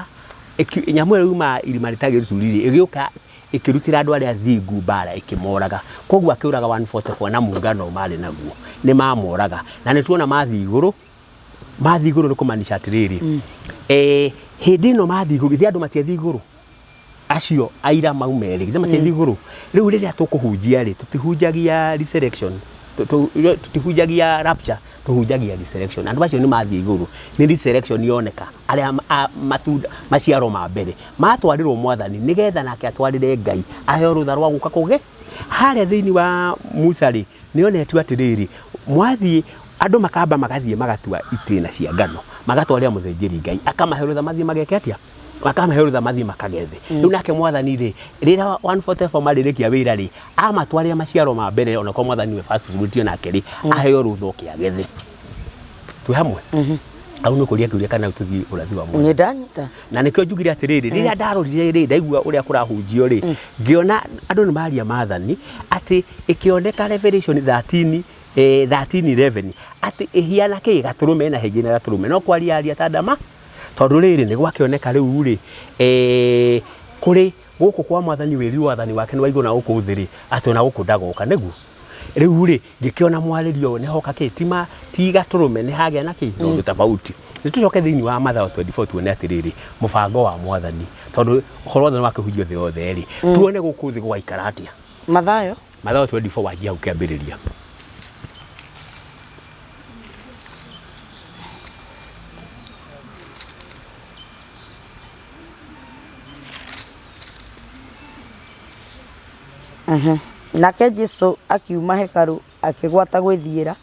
nyamũ ĩyo yuma irima rĩtarĩ gĩcuri rĩ, ĩgĩũka. Ĩkĩrutĩra andũ arĩa athingu mbaara ĩkĩmoraga. Kwoguo akĩũraga 144 na muungano marĩ naguo. Nĩ mamoraga. Na nĩ tuona mathiĩ igũrũ, mathiĩ igũrũ nĩ kũmaanisha atĩrĩrĩ, eh, hĩndĩ ĩno mathiĩ igũrũ, githĩ andũ matiathiĩ igũrũ? Acio aira mau merĩ, githĩ matiathiĩ igũrũ? Rĩu rĩrĩa tũkũhunjia rĩ, tũtihunjagia resurrection, tũtihunjagia rapture, tũhunjagia resurrection. Andũ acio nĩ mathiĩ igũrũ, nĩ resurrection yoneka, arĩa matunda, maciaro ma mbere matwarĩrwo mwathani nĩgetha nake atwarĩre Ngai aheo rũtha rwa gũka kũge. Harĩa thĩinĩ wa Musa rĩ, nĩ onetio atĩrĩrĩ, mwathiĩ andũ makamba magathiĩ magatua itĩna cia ngano, magatwarĩra mũthĩnjĩri Ngai, akamahe rũtha mathiĩ mageke atĩa? Makamahe rũtha mathiĩ makagethe. Rĩu nake mwathani rĩ, rĩrĩa 144 marĩrĩkia wĩra rĩ, amatwarĩra maciaro ma mbere onakorwo mwathani nĩwe first fruit onake rĩ, aheo rũtha oke agethe. Twĩ hamwe? Hau nĩ ũkũria kĩũria kana tũthiĩ ũrathi wa mwathani. Nĩ ndanyita. Na nĩkĩo njugire atĩrĩrĩ, rĩrĩa ndarorire rĩ, ndaigua ũrĩa kũrahunjio rĩ, ngĩona andũ nĩ maria maathani atĩ ĩkĩoneka Revelation 13 13:11 atĩ ĩhiana kĩ gatũrũme na hĩngĩ na gatũrũme no kwaria aria ta ndama tondũ rĩrĩ nĩ gwakĩoneka rĩu rĩ kũrĩ gũkũ kwa mwathani wĩri wathani wake nĩ wa igũrũ na gũkũ thĩ rĩ atĩ ona gũkũ ndagoka nĩguo rĩu rĩ ngĩkĩona mwarĩrio ũyũ nĩ hoka kĩ ti ma ti gatũrũme nĩ hagĩa na kĩ na ũndũ tofauti nĩ tũcoke thĩinĩ wa Mathayo 24 tuone atĩrĩrĩ mũbango wa mwathani tondũ ũhoro wothe nĩ wakĩhunjio thĩ yothe rĩ tuone gũkũ thĩ gũgaikara atĩa. Mathayo. Mathayo 24 wanjia hau kĩambĩrĩria. Nake Jesu akiuma hekarũ akĩgwata gwĩthiĩra,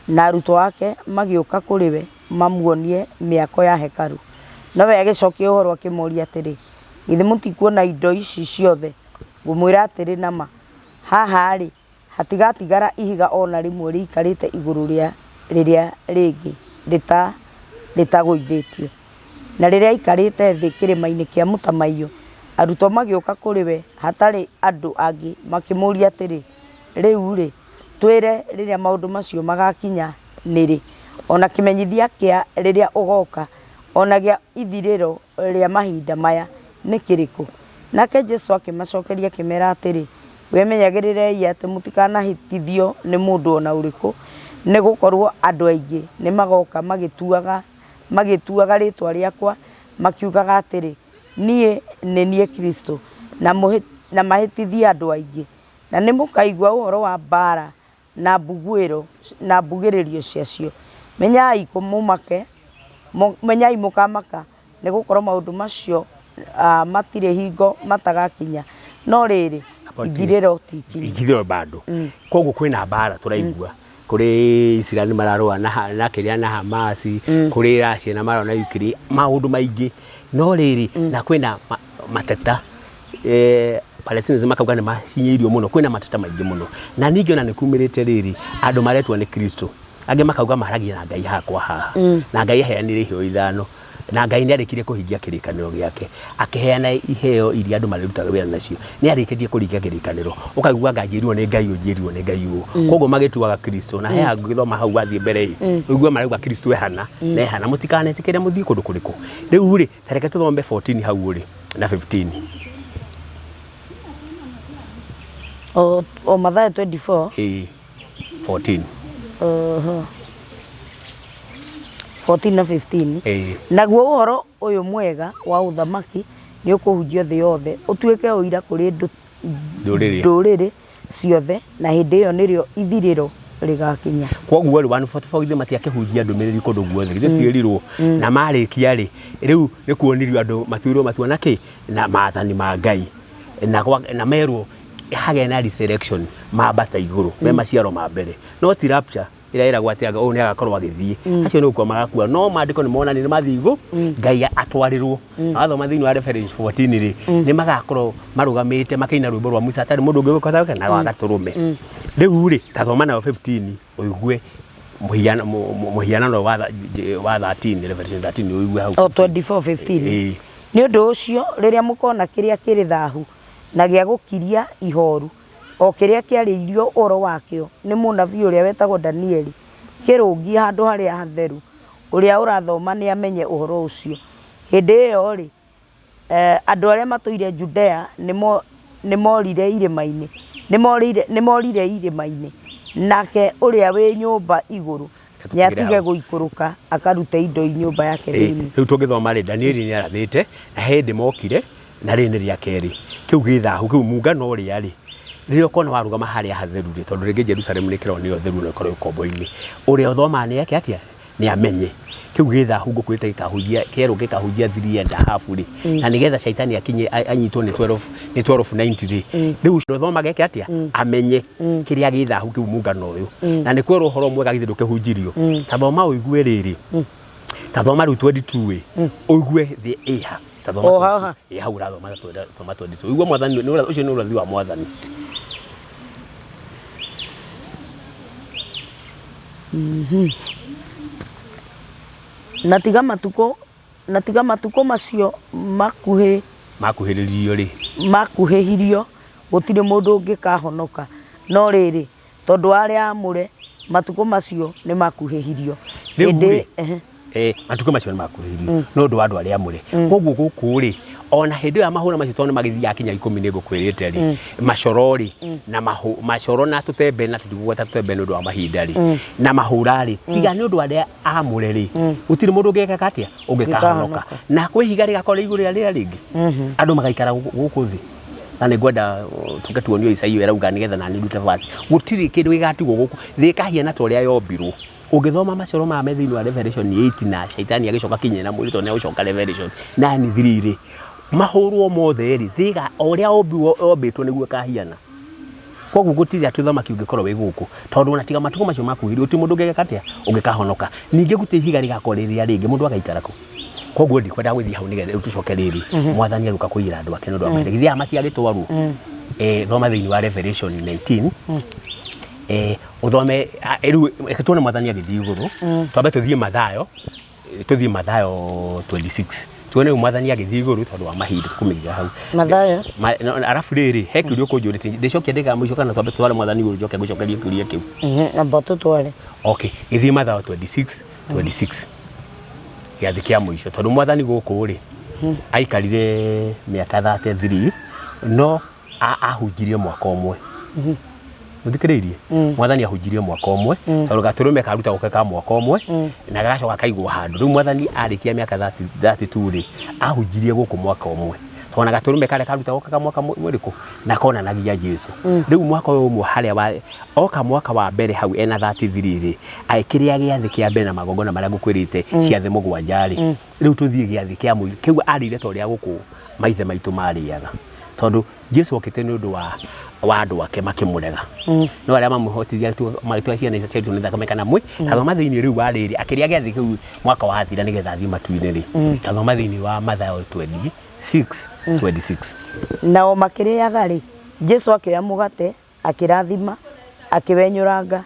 na arutwo ake magĩũka kũrĩ we mamuonie mĩako ya hekarũ. Nowe agĩcokia ũhoro akĩmoria atĩrĩ, Githĩ mũtikuona indo ici ciothe? Ngũmwĩra atĩrĩ na ma, haha-rĩ, hatigatigara ihiga o na rĩmwe rĩikarĩte igũrũ rĩa rĩrĩa rĩngĩ rĩtagũithĩtio. Na rĩrĩa aikarĩte thĩ kĩrĩma-inĩ kĩa Mũtamaiyũ, arutwo magĩũka kũrĩ we hatarĩ andũ angĩ, makĩmũũria atĩrĩ, Rĩu-rĩ, twĩre rĩrĩa maũndũ macio magakinya nĩ rĩ, o na kĩmenyithia kĩa rĩrĩa ũgoka, o na gĩa ithirĩro rĩa mahinda maya nĩ kĩrĩkũ? Nake Jesu akĩmacokeria akĩmera atĩrĩ, Wĩmenyagĩrĩrei atĩ mũtikanahĩtithio nĩ mũndũ o na ũrĩkũ, nĩ gũkorũo andũ aingĩ nĩmagoka magĩtuaga magĩtuaga rĩĩtwa rĩakwa, makiugaga atĩrĩ, 'Niĩ nĩ niĩ Kristo, na mahĩtithie andũ aingĩ. Na nĩmũkaigua ũhoro wa mbaara na mbuguĩro na mbugĩrĩrio ciacio. Menyai mũmake, menyai mũkamaka, nĩ gũkorwo maũndũ macio matirĩ hingo matagakinya, no rĩrĩ, ithirĩro ti ikinyu. Ithirĩro bado. Koguo kwĩna mbara tũraigua. Kũrĩ Israel mararũa na kĩrĩa na Hamas, kũrĩ Russia na mararũa na Ukraine, maũndũ maingĩ. No rĩrĩ, na kwĩna mateta Palestinians makauga nĩ mahinyĩrĩirio mũno, kwĩna mateta maingĩ mũno. Na ningĩ ona nĩ kumĩrĩte rĩrĩ, andũ maretwo nĩ Kristo, angĩ makauga maragia na Ngai haha kwa haha. Na Ngai aheanire iheo ithano. Na Ngai nĩ arĩkirie kũhingia kĩrĩkanĩro gĩake, akĩheana iheo iria andũ marĩrutaga wĩra nacio. Nĩ arĩkĩtie kũringa kĩrĩkanĩro. Ũkaigua anga njĩrirwo nĩ Ngai ũũ, njĩrirwo nĩ Ngai ũũ. Koguo magĩtuaga Kristo. Na he handũ ũngĩthoma hau wathiĩ mbere ĩ, ũigue marauga Kristo e hana na e hana. Mũtikanetĩkĩre mũthiĩ kũndũ kũrĩkũ. Rĩu rĩ, ta reke tũthome 14 hau ũrĩ na 15. O Mathayo 24. Ĩĩ, 14. Oho. 14 na 15. Ĩĩ. Naguo ũhoro ũyũ mwega wa ũthamaki nĩ ũkũhunjio thĩ yothe, ũtuĩke ũira kũrĩ Ndũrĩrĩ. ndũrĩrĩ ciothe, na hĩndĩ ĩyo nĩrĩo ithirĩro rĩgakinya. Koguo rĩ, 144 ithuĩ matiakĩhunjia ndũmĩrĩri kũndũ guothe, githĩ twĩrirwo na marĩkia rĩ, rĩu nĩ kuonirio andũ matuĩrwo matua na kĩ na maathani ma Ngai na, na merwo hagĩe na resurrection mambata igũrũ me maciaro ma mbere, no ti rapture ĩrĩa ĩragwo atĩ ũyũ nĩ agakorwo agĩthiĩ, acio nĩ gũkua magakua, no maandĩko nĩ monania nĩ mathiĩ igũ Ngai atwarĩrwo. Na wathoma thĩinĩ wa Revelation 14 rĩ, nĩ magakorwo marũgamĩte makĩina rwĩmbo rwa Musa hatarĩ mũndũ ũngĩ ũgũkota na wa gatũrũme. Rĩu rĩ, ta thoma nayo 15 ũigue mũhiano mũhianano wa wa 13, Revelation 13 ũigue hau. O 24 15. Ĩĩ. Nĩ ũndũ ũcio rĩrĩa mũkona kĩrĩa kĩrĩ thahu na gĩa gũkiria ihooru, o kĩrĩa kĩarĩirio ũhoro wakĩo nĩ mũnabii ũrĩa wetagwo Danieli, kĩrũngiĩ handũ harĩa hatheru, ũrĩa ũrathoma nĩamenye ũhoro ũcio. Hĩndĩ ĩyo-rĩ, andũ arĩa matũire Judea nĩmorire irĩma-inĩ nĩmorire nĩmorire irĩma-inĩ nake ũrĩa wĩ nyũmba igũrũ Reke tũtigĩre nĩatige hau. gũikũrũka akarute indo nyũmba yake thĩinĩ. Rĩu tũngĩthoma rĩ Danieli nĩ arathĩte na he hĩndĩ mokire na rĩrĩ nĩ rĩa kerĩ kĩu gĩ thahu kĩu mungano ũrĩa rĩ rĩrĩa ũkona warũgama harĩa hatheru rĩ tondũ rĩngĩ Jerusalemu nĩ kĩronio nĩyo theru na ĩkorwo ũkombo-inĩ ũrĩa ũthomaga nĩ eke atĩa nĩ amenye kĩu gĩ thahu ngũkwĩrĩte gĩkahunjia kĩerũ gĩkahunjia 3.5 rĩ na nĩgetha caitani akinye anyitwo nĩ 12 nĩ 1290 rĩ rĩu ũcio ũthomaga eke atĩa amenye kĩrĩa gĩ thahu kĩu mungano ũyũ na nĩ kwerwo ũhoro mwega githĩ ndũkĩhunjirio ta thoma ũigue rĩrĩ ta thoma rĩu 22 ĩ ũigue thĩ ĩha ta thoma O 22. haha. Ĩ, hau ũrathoma ta thoma 22 ũigue mwathani ũcio nĩ ũrathi wa mwathani. Na tiga matukũ na tiga matukũ macio makuhĩ Makuhĩrĩrio rĩ makuhĩhirio gũtirĩ mũndũ ũngĩkahonoka no rĩrĩ tondũ wa arĩa aamũre matukũ macio nĩ makuhĩhirio. Rĩu Hĩndĩ rĩ ehe. Matukũ macio nĩ makuhĩrĩirio nĩ ũndũ wa andũ arĩa amũre. Koguo gũkũ rĩ ona hĩndĩ ĩyo ya mahũra macio tondũ nĩ magĩthiaga kinya ikũmi nĩ ngũkwĩrĩte rĩ macoro rĩ na macoro na tũtembe na tũtigũgweta tũtembe nĩ ũndũ wa mahinda rĩ na mahũra rĩ tiga nĩ ũndũ wa arĩa amũre rĩ gũtirĩ mũndũ ũngĩka atĩa ũngĩkahonoka na kwĩ ihiga rĩgakorwo rĩ igũrũ rĩa rĩrĩa rĩngĩ andũ magaikara gũkũ thĩ na nĩ ngwenda tũke tuonio Isaia ĩrauga nĩgetha nani ndute verse gũtirĩ kĩndũ gĩgatigwo gũkũ thĩ ĩkahiana ta ũrĩa yombirwo ũngĩthoma macoro maya me thĩinĩ wa Revelation 8 na shaitani agĩcoka kinya na mwĩrĩ tondũ nĩegũcoka Revelation 9 3 rĩ mahũrwo mothe rĩ thĩ o ũrĩa yombĩtwo nĩguo ĩkahiana. Koguo gũtirĩ atĩ ũthamaki ũngĩkorwo wĩ gũkũ tondũ ona tiga matukũ macio makuhĩrĩirie gũtirĩ mũndũ ũngĩgeka atĩa ũngĩkahonoka. Ningĩ gũtirĩ ihiga rĩgakorwo rĩ rĩrĩa rĩngĩ mũndũ agaikara kũ? Koguo ndikwenda gũthiĩ hau nĩgetha rĩu tũcoke rĩrĩ mwathani agĩũka kũiyĩra andũ ake nĩ ũndũ wa mahinda. Githĩ aya matiagĩtwarwo? Thoma thĩinĩ wa Revelation 19 ũthome rĩu reke tuone mwathani agĩthiĩ igũrũ twambe tũthiĩ Mathayo tũthiĩ Mathayo 26 tuone rĩu mwathani agĩthiĩ igũrũ tondũ wa mahinda tũkũmĩiga hau. Mathayo Arabu rĩrĩ he kĩũria ũkũnjũrĩtie ndĩcokie ndĩga mũico kana twambe tware mwathani igũrũ njoke ngũcokerie kĩũria kĩu. Amba tũtware. Okay, gĩthiĩ Mathayo 26 26 gĩathĩ kĩa mũico tondũ mwathani gũkũ rĩ aikarire mĩaka 33 no ahunjirie mwaka ũmwe. Mũthikĩrĩirie mwathani ahunjirie mwaka ũmwe tondũ gatũrũme karutagwo ke ka mwaka ũmwe na gagacoka kaigwo handũ. Rĩu mwathani arĩkia mĩaka 32 rĩ ahunjirie gũkũ mwaka ũmwe tondũ na gatũrũme karĩa karutagwo ke ka mwaka ũrĩkũ na konanagia Jesu. Rĩu mwaka ũyũ ũmwe harĩa oka mwaka wa mbere hau ena 33 rĩ agĩkĩrĩa gĩathĩ kĩa mbere na magongona marĩa ngũkwĩrĩte ciathĩ mũgwanja rĩ rĩu tũthiĩ gĩathĩ kĩa mũico kĩu arĩire ta ũrĩa gũkũ maithe maitũ marĩaga tondũ Jesu okĩte nĩ ũndũ wa andũ ake makĩmũrega no arĩa mamũhotithia magĩtua ciana icio ciaitũ nĩ thakame kana mwĩ tathoma thĩinĩ rĩu wa rĩrĩ akĩrĩa gĩathĩ kĩu mwaka wathira nĩgetha athiĩ matu-inĩ rĩ tathoma thĩinĩ wa Mathayo 26 26. Nao makĩrĩaga rĩ Jesu akĩoya mũgate akĩrathima akĩwenyũranga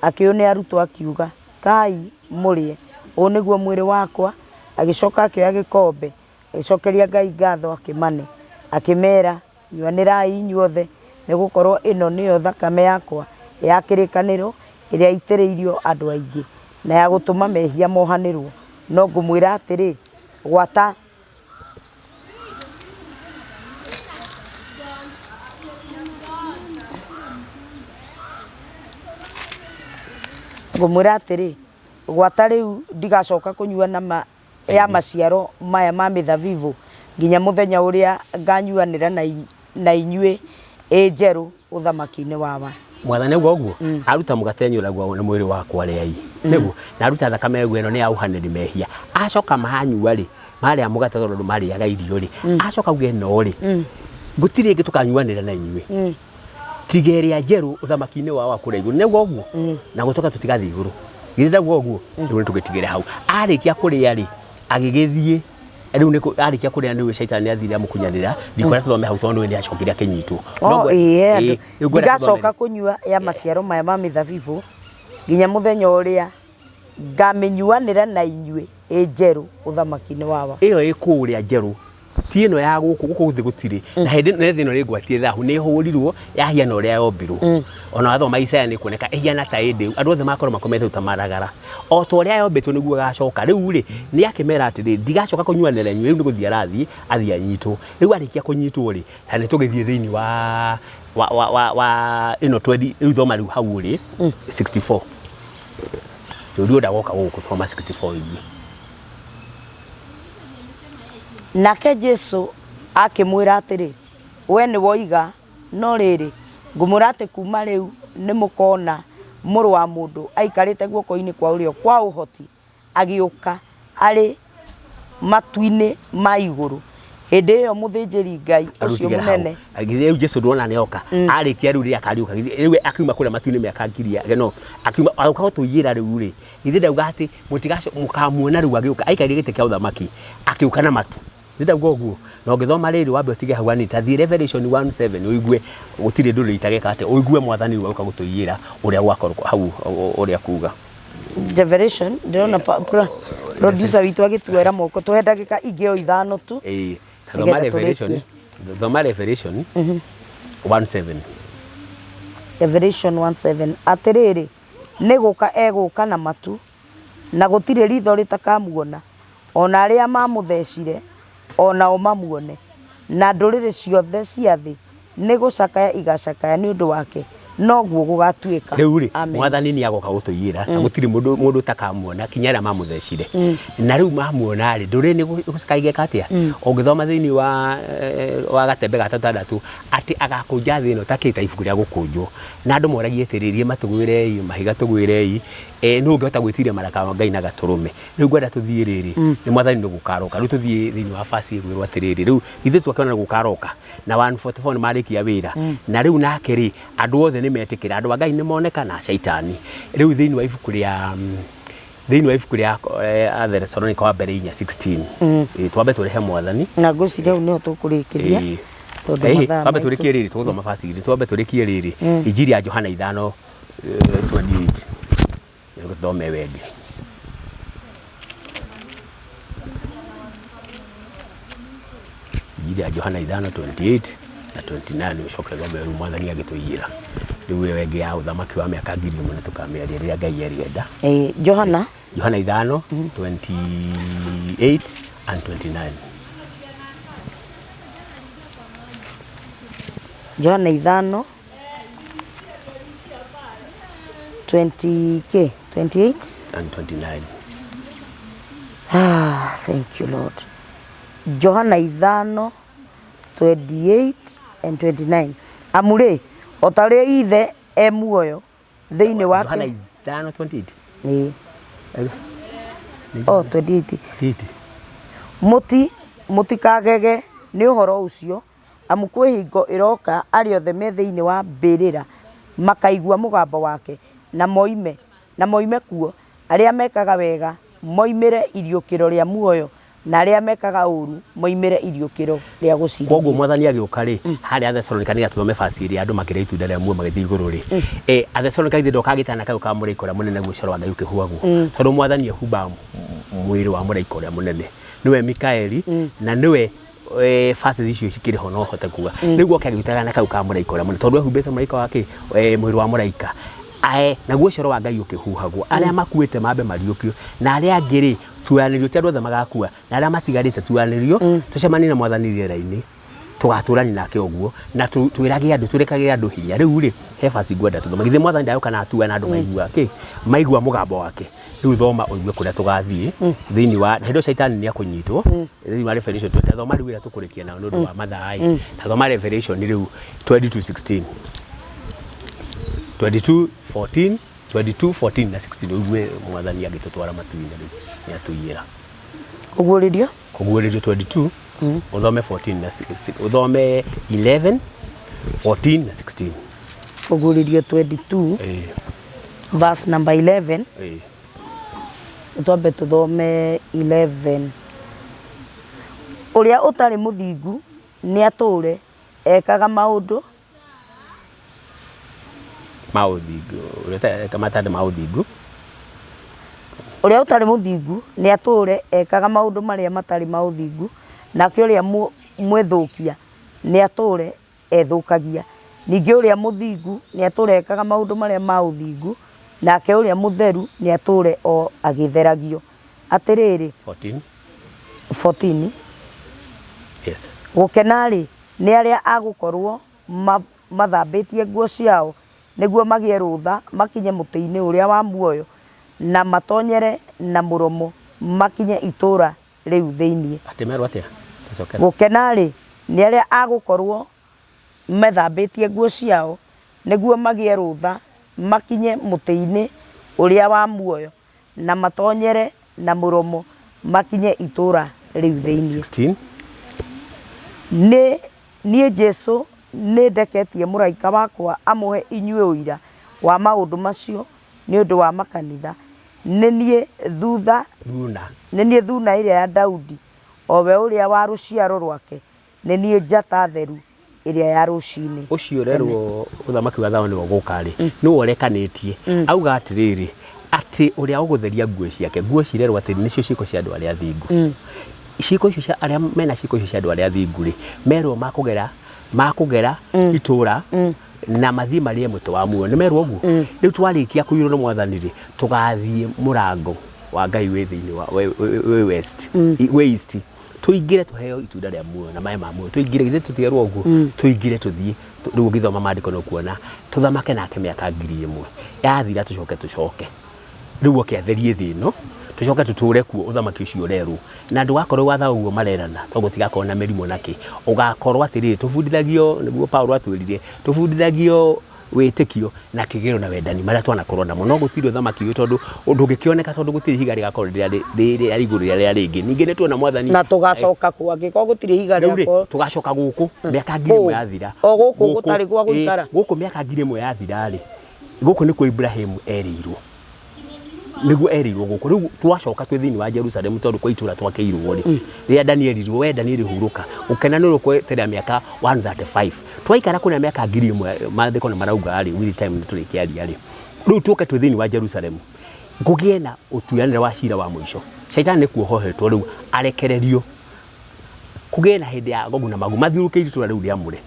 akĩũne arutwo akiuga kai mũrĩe ũũ nĩguo mwĩrĩ wakwa. Agĩcoka akĩoya gĩkombe agĩcokeria Ngai ngatho akĩmane akĩmera nyuanĩrai inyuothe nĩgũkorwo ĩno nĩyo thakame yakwa ya kĩrĩkanĩro ĩrĩa ĩitĩrĩirio andũ aingĩ na ya gũtũma mehia mohanĩrwo. No ngũmwĩra atĩrĩ gwata ngũmwĩra atĩrĩ gwata rĩu ndigacoka kũnyua nama ya maciaro maya ma mĩthabibũ nginya mũthenya ũrĩa nganyuanĩra na inyuĩ ĩ njerũ ũthamaki-inĩ wawa. Mwathani auga ũguo aruta mũgate nyũragwo nĩ mwĩrĩ wakwa rĩai nĩguo na aruta thakame yaguo ĩno nĩ ya ũhanĩri mehia acoka manyua rĩ marĩa mũgate tondũ marĩaga irio rĩ acoka auge no rĩ gũtirĩ ĩngĩ tũkanyuanĩra na inyuĩ tiga ĩrĩa njerũ ũthamaki-inĩ wa wa kũrĩa igũrũ nĩguo ũguo na gũtoka tũtigathiĩ igũrũ githĩ ndaguo ũguo rĩu nĩ tũgĩtigĩre hau arĩkia kũrĩa rĩ agĩgĩthiĩ rĩu nĩ arĩkia kũrĩa nĩwe caitani athire amũkunyanĩra ndikwenda tũthome hau tondũ nĩ acokire akĩnyitwo. Ndigacoka kũnyua ya maciaro maya ma mĩthabibũ nginya mũthenya ũrĩa ngamĩnyuanĩra na inyuĩ ĩ njerũ ũthamaki-inĩ wawa. Ĩyo ĩ kũrĩa njerũ Ti ĩno ya gũkũ, gũkũ thĩ gũtirĩ na hĩndĩ na thĩ ĩno nĩ ngwatie thahu, nĩ ĩhũrirwo yahiana ũrĩa yombirwo. Ona wathoma Isaya nĩ kuoneka ĩhiana ta ĩndĩ andũ othe makorwo makomete ta maragara o ta ũrĩa yombĩtwo nĩguo ĩgacoka. Rĩu rĩ, nĩ akĩmera atĩrĩ, ndigacoka kũnyuanĩra inyuĩ, rĩu nĩ gũthiĩ arathiĩ athiĩ anyitwo. Rĩu arĩkia kũnyitwo rĩ, ta nĩ tũgĩthiĩ thĩinĩ wa ĩno twendi. Rĩu thoma rĩu hau ũrĩ 64 tũriũ ndagoka gũkũ, thoma 64 ũigue. Nake Jesu akĩmwĩra atĩrĩ, Wee nĩwoiga, no rĩrĩ, ngũmwĩra atĩ kuuma rĩu nĩmũkona Mũrũ wa Mũndũ aikarĩte guoko-inĩ kwa ũrĩo kwa Ũhoti, agĩũka arĩ matu-inĩ ma igũrũ. Hĩndĩ ĩyo mũthĩnjĩri-Ngai ũcio Rĩu tigĩra hau. mũnene Rĩu Jesu ndũrona nĩ oka arĩkia rĩu rĩrĩa akariũka, rĩu akiuma kũrĩa matu-inĩ mĩaka ngiri no akiuma agũka gũtũiyĩra. Rĩu rĩ, githĩ ndauga atĩ mũtigaco mũkamuona rĩu agĩũka aikarĩire gĩtĩ kĩa ũthamaki akĩũka na matu? Nĩ ndauga ũguo na ũngĩthoma rĩrĩ wambe ũtige hau hanini, ta thiĩ Revelation 1:7 ũigue gũtirĩ ndũrĩrĩ itageka atĩ ũigue Mwathani rĩu agũka gũtũiyĩra ũrĩa gwakorwo hau ũrĩa kuga. Revelation ndĩrona producer witũ agĩtuoera moko, tũhe ndagĩka ingĩ o 5 tu. Ĩĩ, thoma Nĩgetha Revelation. Tũrĩkie. Thoma Revelation 1:7. Revelation 1:7. Atĩrĩrĩ, nĩ gũka egũka na matu, na gũtirĩ ritho rĩtakamuona, o na arĩa maamũthecire o nao mamuone, na ndũrĩrĩ ciothe cia thĩ nĩ gũcakaya igacakaya nĩ ũndũ wake. Noguo gũgatuĩka. Rĩu rĩ, Amen. Mwathani nĩ agoka gũtũiyĩra na gũtirĩ mũndũ ũtakamuona, kinya arĩa mamũthecire. Na rĩu mamuona rĩ, ndũrĩrĩ nĩ gũcakaya igeka atĩa? Ũngĩthoma thĩinĩ wa gatembe ga gatandatũ atĩ agakũnja thĩ ĩno ta kĩ, ta ibuku rĩa gũkũnjwo, na andũ moragie atĩrĩrĩ, irĩma tũgwĩrei, mahiga tũgwĩrei, nũ ũngĩhota gwĩtiria marakara ma Ngai na gatũrũme? Rĩu ngwenda tũthiĩ rĩrĩ, nĩ Mwathani nĩ gũkaroka. Rĩu tũthiĩ thĩinĩ wa basi ĩgwĩrwo atĩrĩrĩ, rĩu ithuĩ twakĩona nĩ gũkaroka na 144 nĩ marĩkia wĩra, na rĩu nake rĩ, andũ othe nĩ metĩkĩra, andũ a Ngai nĩ moneka na caitani. Rĩu thĩinĩ wa ibuku rĩa Athesalonika wa mbere 4:16. Twambe tũrehe Mwathani. Na ngwĩciria hau nĩho tũkũrĩkĩria tondũ mathaa Twambe maitũ- tũrĩkie rĩrĩ, tũgũthoma basi igĩrĩ, twambe tũrĩkie rĩrĩ, Injiri ya Johana 5:28, thome ĩyo ĩngĩ. Injiri ya Johana 5:28 na 29, ũcoke thome rĩu Mwathani agĩtũiyĩra. Rĩu ĩyo ĩngĩ ya ũthamaki wa mĩaka 1000 nĩ tũkamĩaria rĩrĩa Ngai arĩenda. Johana. Johana 5:28 and 29. Johana 5 20 k 28 and 29. Ah, thank you, Lord. Johana 5:28 and 29. Amu rĩ, o ta ũrĩa Ithe e muoyo thĩinĩ Johana wake. 5:28. Ĩĩ. Oh, 28. 28. Mũti mũtikagege nĩ ũhoro ũcio, amu kwĩ hingo ĩroka arĩa othe me thĩinĩ wa mbĩrĩra makaigua mũgambo wake na moime kuo, arĩa mekaga wega moimĩre iriũkĩro rĩa muoyo, na arĩa mekaga ũũru moimĩre iriũkĩro rĩa Koguo gũcirithio. Mwathani agĩũka rĩ, harĩa Thesalonika nĩ tũthome basi ĩrĩa andũ makĩrĩa itunda rĩa muoyo magĩthiĩ igũrũ rĩ, Athesalonika ithe ndoka gĩtana kau ka mũraika ũrĩa mũnene, guo coro wa Ngai ũkĩhuhagwo, tondũ Mwathani ehumbaga mwĩrĩ wa mũraika ũrĩa mũnene, nĩwe Mikaeli, na nĩwe verses icio cikĩrĩ ho, no hote kuga rĩu oke agĩutaga na kau ka mũraika ũrĩa mũnene, tondũ ehumbĩte mũraika wa kĩ, mwĩrĩ wa mũraika. Ae, naguo coro wa Ngai ũkĩhuhagwo, arĩa makuĩte mambe mariũkio, na arĩa angĩ rĩ, tuoyanĩrio, ti andũ othe magakua, na arĩa matigarĩte tuoyanĩrio, tũcemanie na Mwathani rĩera-inĩ, tũgatũrani nake ũguo, na twĩrage andũ, twĩrekagĩre andũ hinya. Rĩu rĩ, he basi ngwenda tũthome. Githĩ Mwathani ndagũka na atua na andũ maigua kĩ, maigua mũgambo wake? Rĩu thoma ũigue kũrĩa tũgathiĩ thĩinĩ wa hĩndĩ ĩyo caitani nĩ akũnyitwo thĩinĩ wa Revelation. Thoma rĩu ĩrĩa tũkũrĩkia nayo nĩ ũndũ wa mathaa ĩ. Thoma Revelation rĩu 22:16, 22:14, 22:14 na 16, ũigue Mwathani agĩtũtwara matu-inĩ. Rĩu nĩ atũiyĩra. Kũguũrĩrio. Kũguũrĩrio 22, ũthome 14 na ũthome 11, 14 na 16. Kũguũrĩrio 22, verse number 11. Twambe tũthome 11. Ũrĩa ũtarĩ mũthingu nĩ atũũre ekaga maũndũ ma ũthingu, ũrĩa matarĩ ma ũthingu. Ũrĩa ũtarĩ mũthingu nĩ atũũre ekaga maũndũ marĩa matarĩ ma ũthingu, Nake ũrĩa mwĩthũkia nĩatũũre ethũkagia. Ningĩ ũrĩa mũthingu nĩatũũre ekaga maũndũ marĩa ma ũthingu, nake ũrĩa mũtheru nĩatũũre o agĩtheragio. Atĩrĩrĩ, 14. 14. Yes. Gũkena-rĩ, nĩ arĩa a gũkorũo mathambĩtie nguo ciao, nĩguo magĩe rũtha makinye mũtĩ-inĩ ũrĩa wa muoyo, na matonyere na mũromo makinye itũũra rĩu thĩinĩ. Atĩ merwo atĩa? Tacokera. Gũkena-rĩ, nĩ arĩa a gũkorũo methambĩtie nguo ciao, nĩguo magĩe rũtha makinye mũtĩ-inĩ ũrĩa wa muoyo, na matonyere na mũromo makinye itũũra rĩu thĩinĩ. 16. Nĩ niĩ Jesũ nĩndeketie mũraika wakwa amũhe inyuĩ ũira wa maũndũ macio nĩ ũndũ wa makanitha. Nĩ niĩ thutha Thuna. Nĩ niĩ Thuuna ĩrĩa ya Daudi, o we ũrĩa wa rũciaro rwake, nĩ niĩ njata theru ĩrĩa ya rũcinĩ. Ũcio ũrerwo ũthamaki wa thayũ nĩwe ũgũka rĩ, nĩwe ũrekanĩtie. Auga atĩrĩrĩ, atĩ ũrĩa ũgũtheria nguo ciake, nguo cirerwo atĩ nĩcio ciĩko cia andũ arĩa athingu. Ciĩko icio cia arĩa mena ciĩko icio cia andũ arĩa athingu rĩ, merwo makũgera makũgera itũra na mathiĩ marĩe mũtĩ wa muoyo. Nĩ merwo ũguo? Rĩu twarĩkia kũiyũrwo nĩ mwathani rĩ, tũgathiĩ mũrango wa Ngai wĩ thĩinĩ wa wĩ west, wĩ east. Tũingĩre tũheo itunda rĩa muoyo na maĩ ma muoyo. Tũingĩre, githĩ tũtierwo ũguo? Tũingĩre tũthiĩ, rĩu ũngĩthoma maandĩko nĩ ũkuona tũthamake nake mĩaka 1000. Yathira tũcoke tũcoke. Rĩu oke atherie thĩ ĩno, tũcoke tũtũre kuo ũthamaki ũcio ũrerwo. Na ndũgakorwo watha ũguo marerana, tondũ gũtigakorwo na mĩrimũ na kĩ. Ũgakorwo atĩrĩrĩ, tũbundithagio, nĩguo Paũlũ atwĩrire, tũbundithagio wĩtĩkio na kĩgĩro na wendani marĩa twanakorwo namo. No gũtirĩ ũthamaki ũyũ tondũ ndũngĩkĩoneka tondũ gũtirĩ ihiga rĩgakorwo rĩrĩa igũrũ rĩa rĩrĩa rĩngĩ. Ningĩ nĩ tuona Mwathani. Na tũgacoka kũ angĩkorwo gũtirĩ ihiga Rĩu rĩ, rĩakorwo? tũgacoka gũkũ mĩaka 1000 yathira. O gũkũ gũtarĩ gwa gũikara? Gũkũ mĩaka 1000 yathira rĩ, gũkũ nĩkuo Ibrahim erĩirwo. Nĩguo erĩirwo gũkũ. Rĩu twacoka twĩ thĩinĩ wa Jerusalemu tondũ kwa itũra twakĩirwo rĩ, rĩrĩa Daniel erirwo, we Daniel hurũka, gũkena nĩ ũgweterera mĩaka 135. Twaikara kũrĩa mĩaka 1000 maandĩko nĩ marauga rĩ, with time nĩ tũrĩkĩaria rĩ, rĩu tũke twĩ thĩinĩ wa Jerusalemu, kũgĩe na ũtuanĩra wa cira wa mũico. Shaitani nĩ kuohohetwo rĩu arekererio. Kũgĩe na hĩndĩ ya Gogu na Magogu mathiũrũrũkĩirie itũũra rĩu rĩamũre.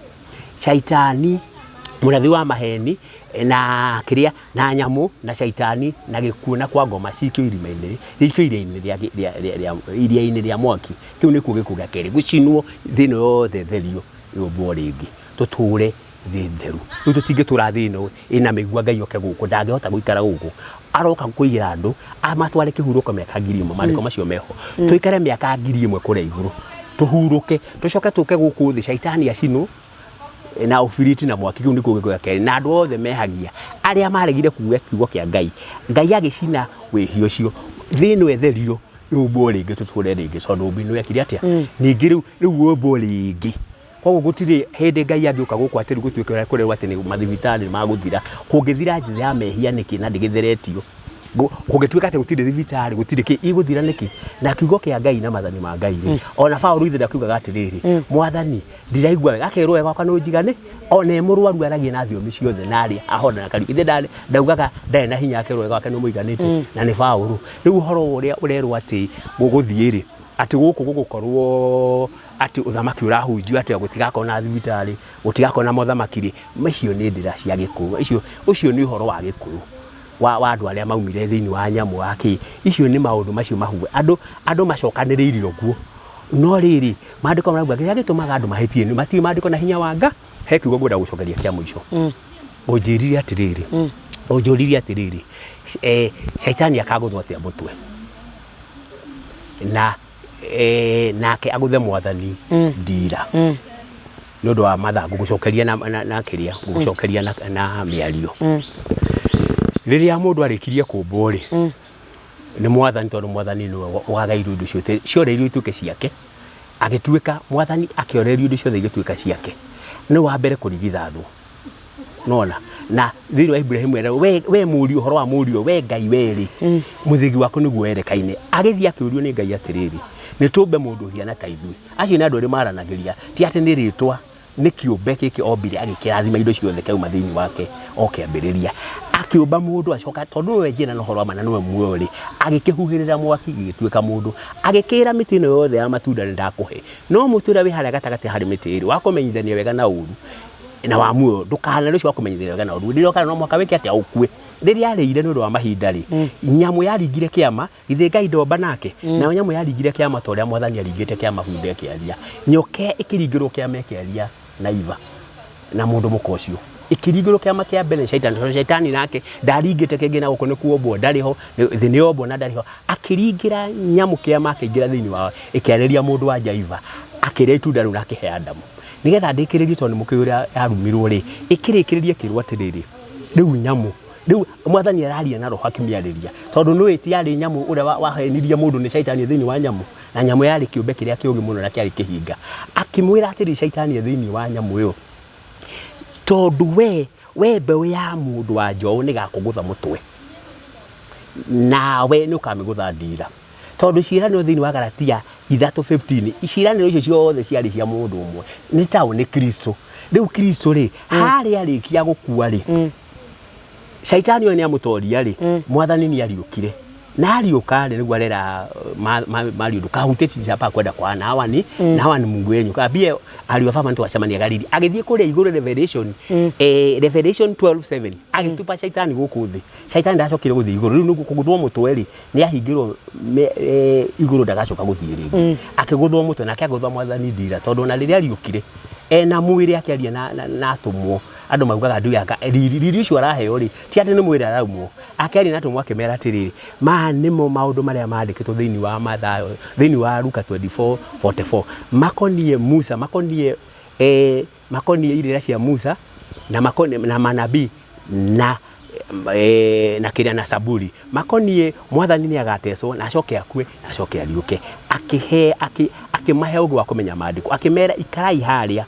Shaitani mũrathi wa maheni na kĩrĩa na nyamũ na shaitani na gĩkuũ na kwa ngoma cikio irima-inĩ cikio iria-inĩ rĩa rĩa rĩa rĩa iria-inĩ rĩa mwaki. Kĩu nĩkuo gĩkuũ gĩa kerĩ, gũcinwo thĩ ĩno yothe ĩtherio yũmbwo rĩngĩ tũtũre thĩ theru. Rĩu tũtingĩtũra thĩ ĩno ĩna mĩigua Ngai oke gũkũ, ndangĩhota gũikara gũkũ. Aroka kũigĩra andũ amatware kĩhurũko mĩaka 1000, maandĩko macio meho. Tũikare mĩaka 1000 kũrĩa igũrũ, tũhurũke, tũcoke tũke gũkũ thĩ shaitani acinwo na ũbiriti na mwaki, kĩu nĩkuo gĩkuũ gĩa kerĩ. Na andũ othe mehagia, arĩa maregire kuga kiugo kĩa Ngai, Ngai agĩcina wĩhia ũcio, thĩ ĩno ĩtherio yũmbwo rĩngĩ tũtũre rĩngĩ tondũ ũmbi nĩ wekire atĩa? Ningĩ rĩu rĩu ũmbwo rĩngĩ. Koguo gũtirĩ hĩndĩ Ngai angĩũka gũkũ atĩ rĩu gũtuĩke kũrerwo atĩ nĩ mathibitarĩ nĩ magũthira. Kũngĩthira njĩra ya mehia nĩkĩ na ndĩgĩtheretio? Kũngĩtuĩka atĩ gũtirĩ thibitarĩ, gũtirĩ kĩ, igũthira nĩkĩ? Na kiugo kĩa Ngai na maathani ma Ngai rĩ, ona Paũlũ ithe ndakiugaga atĩrĩrĩ, Mwathani, ndiraigua wega, akerwo wega wakwa nĩ ũnjigane, ona e mũrwaru aragia na thiomi ciothe na arĩa ahona na kariũka. Ithe ndaugaga ndarĩ na hinya akerwo wega wake nĩ ũmũiganĩte, na nĩ Paũlũ. Rĩu ũhoro ũrĩa ũrerwo atĩ gũgũthiĩ rĩ, atĩ gũkũ gũgũkorwo atĩ ũthamaki ũrahunjio atĩ gũtigakorwo na thibitarĩ, gũtigakorwo na mothamaki rĩ, macio nĩ ndĩra cia gĩkũyũ. Icio, ũcio nĩ ũhoro wa gĩkũyũ wa andũ arĩa maumire thĩinĩ wa nyamũ wa kĩ. Icio nĩ maũndũ macio mahuhe, andũ, andũ macokanĩrĩire ũguo. No rĩrĩ, maandĩko marauga kĩrĩa gĩtũmaga andũ mahĩtie nĩ matiũĩ maandĩko na hinya wa Nga. He kiugo ngwenda gũcokeria kĩa mũico. Ũnjĩrire atĩrĩrĩ, ũnjũririe atĩrĩrĩ, shaitani akagũthwo atĩa mũtwe? Na nake agũthe mwathani ndira nĩ ũndũ wa mathaa ngũgũcokeria na, na, na kĩrĩa ngũgũcokeria na, na mĩario rĩrĩa mũndũ arĩkirie kũmbwo rĩ nĩ mwathani tondũ mwathani nĩwe wagairwo indo ciothe cioreirio ituĩke ciake agĩtuĩka mwathani akĩorerio indo ciothe igĩtuĩka ciake nĩ wa mbere kũrigithathwo nona na thĩinĩ wa Ibrahimu era we, we mũriũ ũhoro wa mũriũ we Ngai werĩ mũthĩgi waku nĩguo werekaine agĩthiĩ akĩũrio nĩ Ngai atĩrĩrĩ nĩ tũmbe mũndũ ũhiana ta ithuĩ acio nĩ andũ erĩ maranagĩria ti atĩ nĩ rĩtwa Nĩ kĩũmbe gĩkĩ ombire agĩkĩrathima indo ciothe kĩauma thĩinĩ wake o kĩambĩrĩria. Akĩũmba mũndũ acoka tondũ nĩwe njĩra na ũhoro wa ma na nĩwe muoyo rĩ, agĩkĩhuhĩrĩra mwaki gĩgĩtuĩka mũndũ. Agĩkĩra mĩtĩ ĩno yothe ya matunda nĩ ndakũhe, no mũtĩ ũrĩa wĩ harĩa gatagatĩ harĩ mĩtĩ ĩrĩ wa kũmenyithania wega na ũru na wa muoyo ndũkanarĩe ũcio wa kũmenyithania wega na ũru, rĩrĩa ũkarĩa no mũhaka wĩke atĩa? Ũkue. Rĩrĩa arĩire nĩ ũndũ wa mahinda rĩ, nyamũ yaringire kĩama Githĩ Ngai ndomba nake? Nayo nyamũ yaringire kĩama ta ũrĩa Mwathani aringĩte kĩama bunda ĩkĩaria. Nyoka ĩkĩringĩrwo kĩama ĩkĩaria na Iva na mũndũ mũka ũcio. Ĩkĩringĩrwo kĩama kĩa mbere nĩ Shaitani tondũ Shaitani nake ndaringĩte kĩngĩ na gũkũ nĩ kuombwo ndarĩ ho, thĩ nĩ yombwo na ndarĩ ho. Akĩringĩra nyamũ kĩama akĩingĩra thĩinĩ wao ĩkĩarĩria mũndũ wa nja Iva akĩrĩa itunda rĩu na akĩhe Adamu. Nĩgetha ndĩkĩrĩrie tondũ nĩ mũkĩũĩ ũrĩa yarumirwo rĩ, ĩkĩrĩkĩrĩria ĩkĩrwo atĩrĩrĩ, rĩu nyamũ Rĩu mwathani araria na roho akĩmĩarĩria tondũ nĩ ti yarĩ nyamũ ũrĩa wahenirie mũndũ nĩ caitani thĩinĩ wa nyamũ na nyamũ yarĩ kĩũmbe kĩrĩa kĩũgĩ mũno na kĩarĩ kĩhinga akĩmwĩra atĩrĩ caitani e thĩinĩ wa nyamũ ĩyo tondũ we mbeũ ya mũndũ wa njoũ nĩgakũgũtha mũtwe nawe nĩ ũkamĩgũtha ndira tondũ ciĩranĩro thĩinĩ wa Galatia 3:15 ciĩranĩro icio ciothe ciarĩ cia mũndũ ũmwe nĩ taũ nĩ Kristo rĩu Kristo rĩ harĩa arĩkia gũkua rĩ Shaitani ũyũ nĩ amũtoria rĩ mwathani nĩ ariũkire na ariũka rĩ nĩguo arera Mario ndũkahutie sisi hapa kwenda kwa na hawa ni na hawa ni Mungu wenyu kaambie ariũ a baba nĩtwacemania Galili agĩthiĩ kũrĩa igũrũ Revelation Revelation 12:7 agĩtupa shaitani gũkũ thĩ shaitani ndacokire gũthiĩ igũrũ rĩu nĩguo kũgũthwo mũtwe rĩ nĩ ahingĩrwo igũrũ ndagacoka gũthiĩ rĩngĩ akĩgũthwo mũtwe nake agũthwa mwathani ndira tondũ ona rĩrĩa ariũkire ena mwĩrĩ akĩaria na atũmwo andũ maugaga nduya riri riri ũcio araheo rĩ ti atĩ nĩ mwĩrĩ araumwo akĩaria na atũmwo akĩmera atĩrĩrĩ maya nĩmo maũndũ marĩa mandĩkĩtwo thĩinĩ wa Mathayo thĩinĩ wa Luka 24:44 makoniĩ Musa makoniĩ makoniĩ irĩra cia Musa na makoniĩ na manabii na na kĩrĩa na Saburi makoniĩ mwathani nĩ agatecwo na acoke akue na acoke ariũke akĩhe akĩmahe ũgĩ wa kũmenya maandĩko akĩmera ikarai harĩa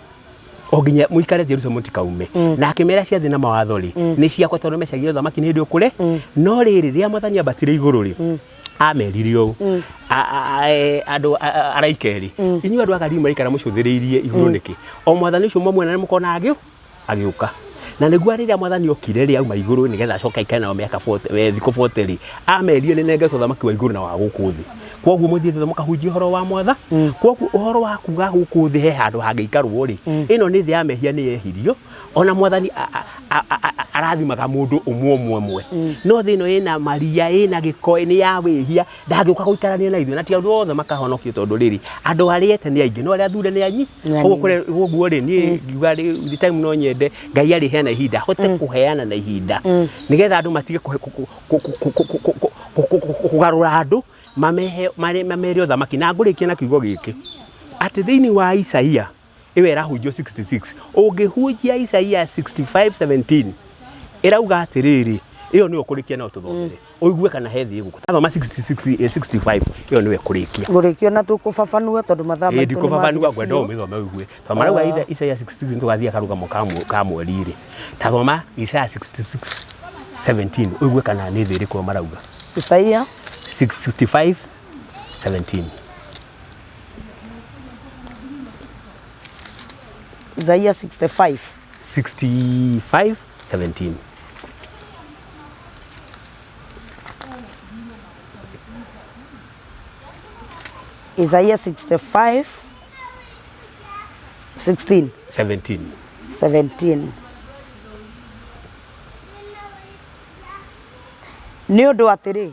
o nginya mũikare Jerusalemu mũtikaume na akĩmera ciathĩ na mawatho rĩ nĩ ciakwa tondũ mecagia ũthamaki nĩ hĩndĩ ũkũre no rĩrĩ rĩrĩa mwathani ambatire igũrũ rĩ amerire ũũ andũ araika erĩ inyuĩ andũ a Galili mũraikara mũcũthĩrĩirie igũrũ nĩkĩ o mwathani ũcio mwamwona nĩ mũkona agĩũka na nĩguo rĩrĩa mwathani okire rĩ auma igũrũ nĩgetha acoke aikare nao mĩaka 40 thikũ 40 rĩ amerire nĩ nengetwo ũthamaki wa igũrũ na wa gũkũ thĩ koguo mũthiĩ thĩ mũkahunjia ũhoro wa mwatha koguo ũhoro wa kuga gũkũ thĩ he handũ hangĩikarwo rĩ ĩno nĩ thĩ ya mehia nĩ yehirio ona mwathani arathimaga mũndũ ũmwe ũmwe ũmwe no thĩ ĩno ĩna maria ĩna gĩko nĩ ya wĩhia ndangĩũka gũikarania na ithuĩ na ti andũ othe makahonokio tondũ rĩrĩ andũ arĩa ete nĩ aingĩ no arĩa athure nĩ anyi Nĩ koguo anini. koguo rĩ niĩ ngiuga rĩ the time no nyende Ngai arĩheana ihinda hote kũheana na ihinda nĩgetha andũ matige kũgarũra andũ mamehe mamere ũthamaki na ngũrĩkia na kiugo gĩkĩ atĩ thĩinĩ wa Isaia ĩyo ĩrahunjio 66 ũngĩhunjia Isaia 65:17 ĩrauga atĩrĩrĩ ĩyo nĩyo ũkũrĩkia nayo tũthomere ũigue kana he thĩ ĩgũkũ tathoma 66 65 ĩyo nĩyo ĩkũrĩkia Ngũrĩkia na tũkũbabanua tondũ mathaa ĩĩ maitũ nĩ ndikũbabanua mathire ngwenda biũ. ũmĩthome ũigue tondũ marauga Isaia 66 nĩtũgathiĩ karũgamo ka mweri rĩ tathoma Isaia 66:17 ũigue kana nĩ thĩ ĩrĩkũ marauga Isaia 65:17 Isaia 65 65:17 Isaia 65 16 17 17 nĩ ũndũ atĩrĩ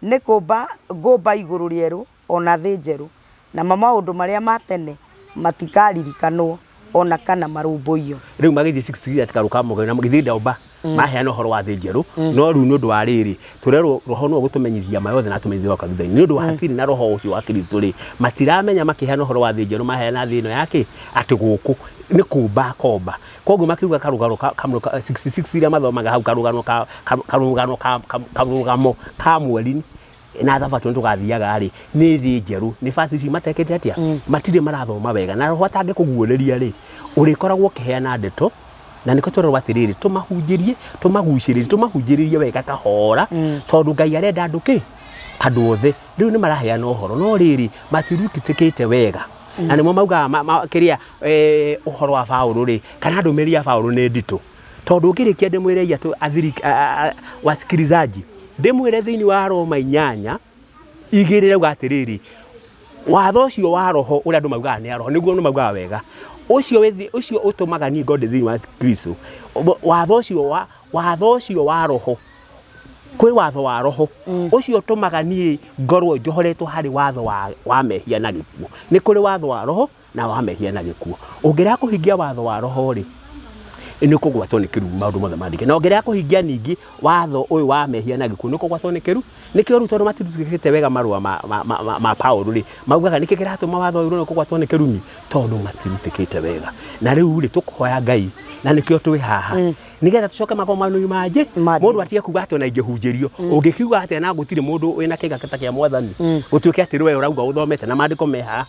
nĩ kũmba ngũmba igũrũ rĩerũ o na thĩ njerũ namo maũndũ marĩa ma tene matikaririkanwo o na kana marũmbũiyo. Rĩu magĩthiĩ 63 atĩ karũ ka mũgeni na githĩ ndaũmba maheana ũhoro wa thĩ njerũ no rĩu nĩ ũndũ wa rĩrĩ tũrerwo roho nĩwe ũgũtũmenyithia ma yothe na atũmenyithie gwaka thutha-inĩ nĩ ũndũ wa hatirĩ na roho ũcio wa Kristo rĩ matiramenya makĩheana ũhoro wa thĩ njerũ maheana thĩ ĩno yakĩ atĩ gũkũ nĩ kũmba akomba koguo makiuga karũgano ka 66 iria mathomaga hau karũgano ka karũgano ka karũgamo ka mweri na thabatũ nĩ tũgathiaga rĩ nĩ thĩ njerũ nĩ basi ici matekĩte atĩa matirĩ marathoma wega na roho atangĩkũguũrĩria rĩ ũrĩkoragwo ũkĩheana ndeto na nĩkĩo twerwo atĩrĩrĩ tũmahunjĩrie tũmagucĩrĩrie tũmahunjĩrĩrie wega kahora tondũ Ngai arenda andũ kĩ andũ othe rĩu nĩ maraheana ũhoro no rĩrĩ matirutĩkĩte wega Na nĩmo maugaga kĩrĩa ũhoro wa Paũlũ rĩ, kana ndũmĩrĩri ya Paũlũ nĩ nditũ, tondũ ngĩrĩkia ndĩmwĩre atũ athiri wasikilizaji, ndĩmwĩre thĩinĩ wa Roma 8:2 rauga atĩrĩrĩ, watho ũcio wa roho ũrĩa andũ maugaga nĩ a roho, nĩguo andũ maugaga wega, ũcio ũcio ũtũmaga niĩ ngorwo ndĩ thĩinĩ wa Kristo, watho ũcio wa roho, kwĩ watho wa roho ũcio ũtũmaga niĩ ngorwo njohoretwo harĩ watho wa mehia na gĩkuũ. Nĩ kũrĩ watho wa roho na wa mehia na gĩkuũ. Ũngĩrega kũhingia watho wa roho rĩ, nĩ ũkũgwatwo nĩ kĩrumi, maũndũ mothe mandĩke. Na ũngĩrega kũhingia ningĩ watho ũyũ wa mehia na gĩkuũ, nĩ ũkũgwatwo nĩ kĩru. Nĩkĩo rĩu tondũ matirutĩte wega marũa ma Paũlũ rĩ, maugaga nĩkĩ kĩratũma watho ũyũ nĩ kũgwatwo nĩ kĩrumi, tondũ matirutĩkĩte wega. Na rĩu rĩ, tũkũhoya Ngai, na nĩkĩo twĩ haha, nĩgetha tũcoke magomano-inĩ mangĩ. Mangĩ. Mũndũ atige kuga atĩ ona ingĩhunjĩrio, ũngĩkiuga atĩa na gũtirĩ mũndũ wĩna kĩga ta kĩa Mwathani, gũtuĩke atĩ we ũrauga ũthomete na maandĩko me haha,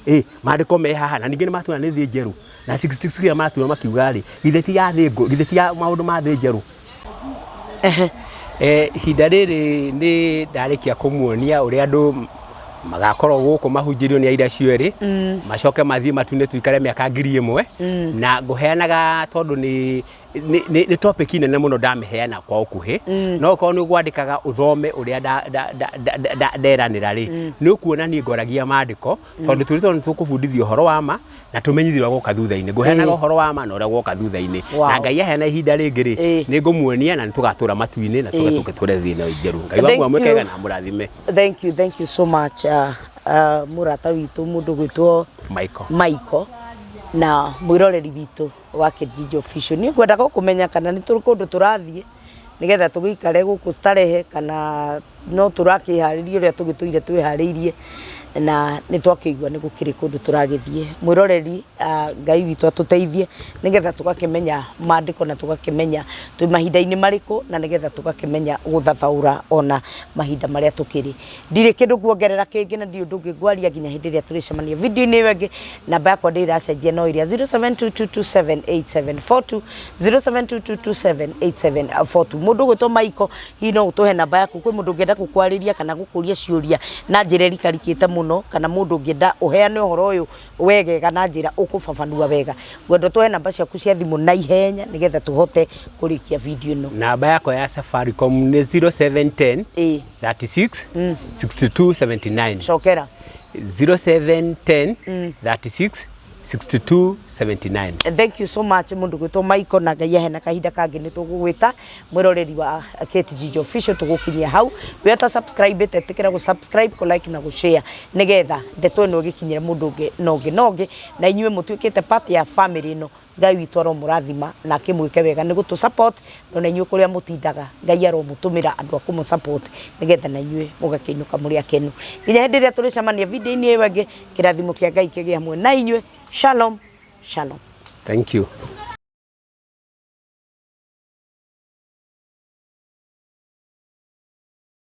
ĩ maandĩko me haha, na ningĩ nĩ matua nĩ thĩ njerũ na 66 ĩrĩa matua makiuga rĩ, githĩ ti ya thĩ ngũ, githĩ ti ya maũndũ ma thĩ njerũ? Ihinda rĩrĩ nĩ ndarĩkia kũmuonia ũrĩa andũ magakorwo gũkũ mahunjĩrio nĩ aira acio erĩ, macoke mathiĩ matu-inĩ, tuikare mĩaka 1000. Na ngũheanaga tondũ nĩ topic nene mũno, ndamĩheana kwa ũkuhĩ. No okorwo nĩ ũgwandĩkaga ũthome ũrĩa nderanĩra rĩ, nĩ ũkuona niĩ ngoragia maandĩko, tondũ tũrĩ tondũ tũkũbundithia ũhoro wa ma na tũmenyithie ũrĩa gwoka thutha-inĩ. Ngũheanaga ũhoro wa ma na ũrĩa gwoka thutha-inĩ. Na Ngai aheana ihinda rĩngĩ rĩ, nĩ ngũmuonia na nĩ tũgatũra matu-inĩ na tũge tũgĩtũre thĩ ĩno njerũ. Ngai Thank waku amwĩke you. wega na amũrathime. Thank you, thank you so much, mũrata witũ, mũndũ gwĩtwo Michael. Michael, na mwĩroreri witũ wa Kijiji Official. Niĩ ngwendaga kũmenya kana nĩ tũrĩ kũndũ tũrathiĩ nĩgetha tũgĩikare gũkũ starehe, kana no tũrakĩharĩria ũrĩa tũgĩtũire twĩharĩirie, na nĩ twakĩigua nĩ gũkĩrĩ kũndũ tũragĩthiĩ. Mwĩroreri, Ngai witũ atũteithie nĩgetha tũgakĩmenya maandĩko na tũgakĩmenya twĩ mahinda-inĩ marĩkũ, na nĩgetha tũgakĩmenya gũthathaũra ona mahinda marĩa tũkĩrĩ. Ndirĩ kĩndũ kuongerera kĩngĩ na ndirĩ ũndũ ũngĩ ngwaria nginya hĩndĩ ĩrĩa tũrĩcemania video-inĩ ĩyo ĩngĩ. Namba yakwa ndĩ ĩracenjia, no ĩrĩa 0722278742, 0722278742. Mũndũ ũgwĩtwo Michael, hihi no ũtũhe namba yaku kwĩ mũndũ ũngĩenda gũkwarĩria kana gũkũria ciũria na njĩra ĩrikarikĩte mũno, kana mũndũ ũngĩenda ũheane ũhoro ũyũ wegega na njĩra ũkũbabanua wega? Ngwenda ũtũhe namba ciaku cia thimũ na ihenya nĩgetha tũhote kũrĩkia video ĩno. Namba yakwa ya Safaricom nĩ 0710 36 62 79. Cokera. 0710 36 62 79. Thank you so much, mundu gwitwo Michael, na Ngai ahe na kahinda kangĩ nĩ tũgũgwĩta. Mwĩroreri wa Kate Jijo Official, tũgũkinyia hau. We ata subscribe ĩte, ĩtĩkĩra gũ subscribe, kũ like na gũ share, nĩgetha ndeto ĩno ĩgĩkinyĩre mũndũ ũngĩ na ũngĩ na ũngĩ, na inyuĩ mũtuĩkĩte part ya family ĩno. Ngai witũ aromũrathima na akĩmwĩke wega nĩ gũtũ support, na inyuĩ kũrĩa mũtindaga, Ngai aromũtũmĩra andũ a kũmũ support nĩgetha na inyuĩ mũgakĩinũka mũrĩ akenu. Nginya hĩndĩ ĩrĩa tũrĩcemania video-inĩ ĩyo ĩngĩ, kĩrathimo kĩa Ngai kĩgĩe hamwe na inyuĩ. Shalom, shalom. Thank you.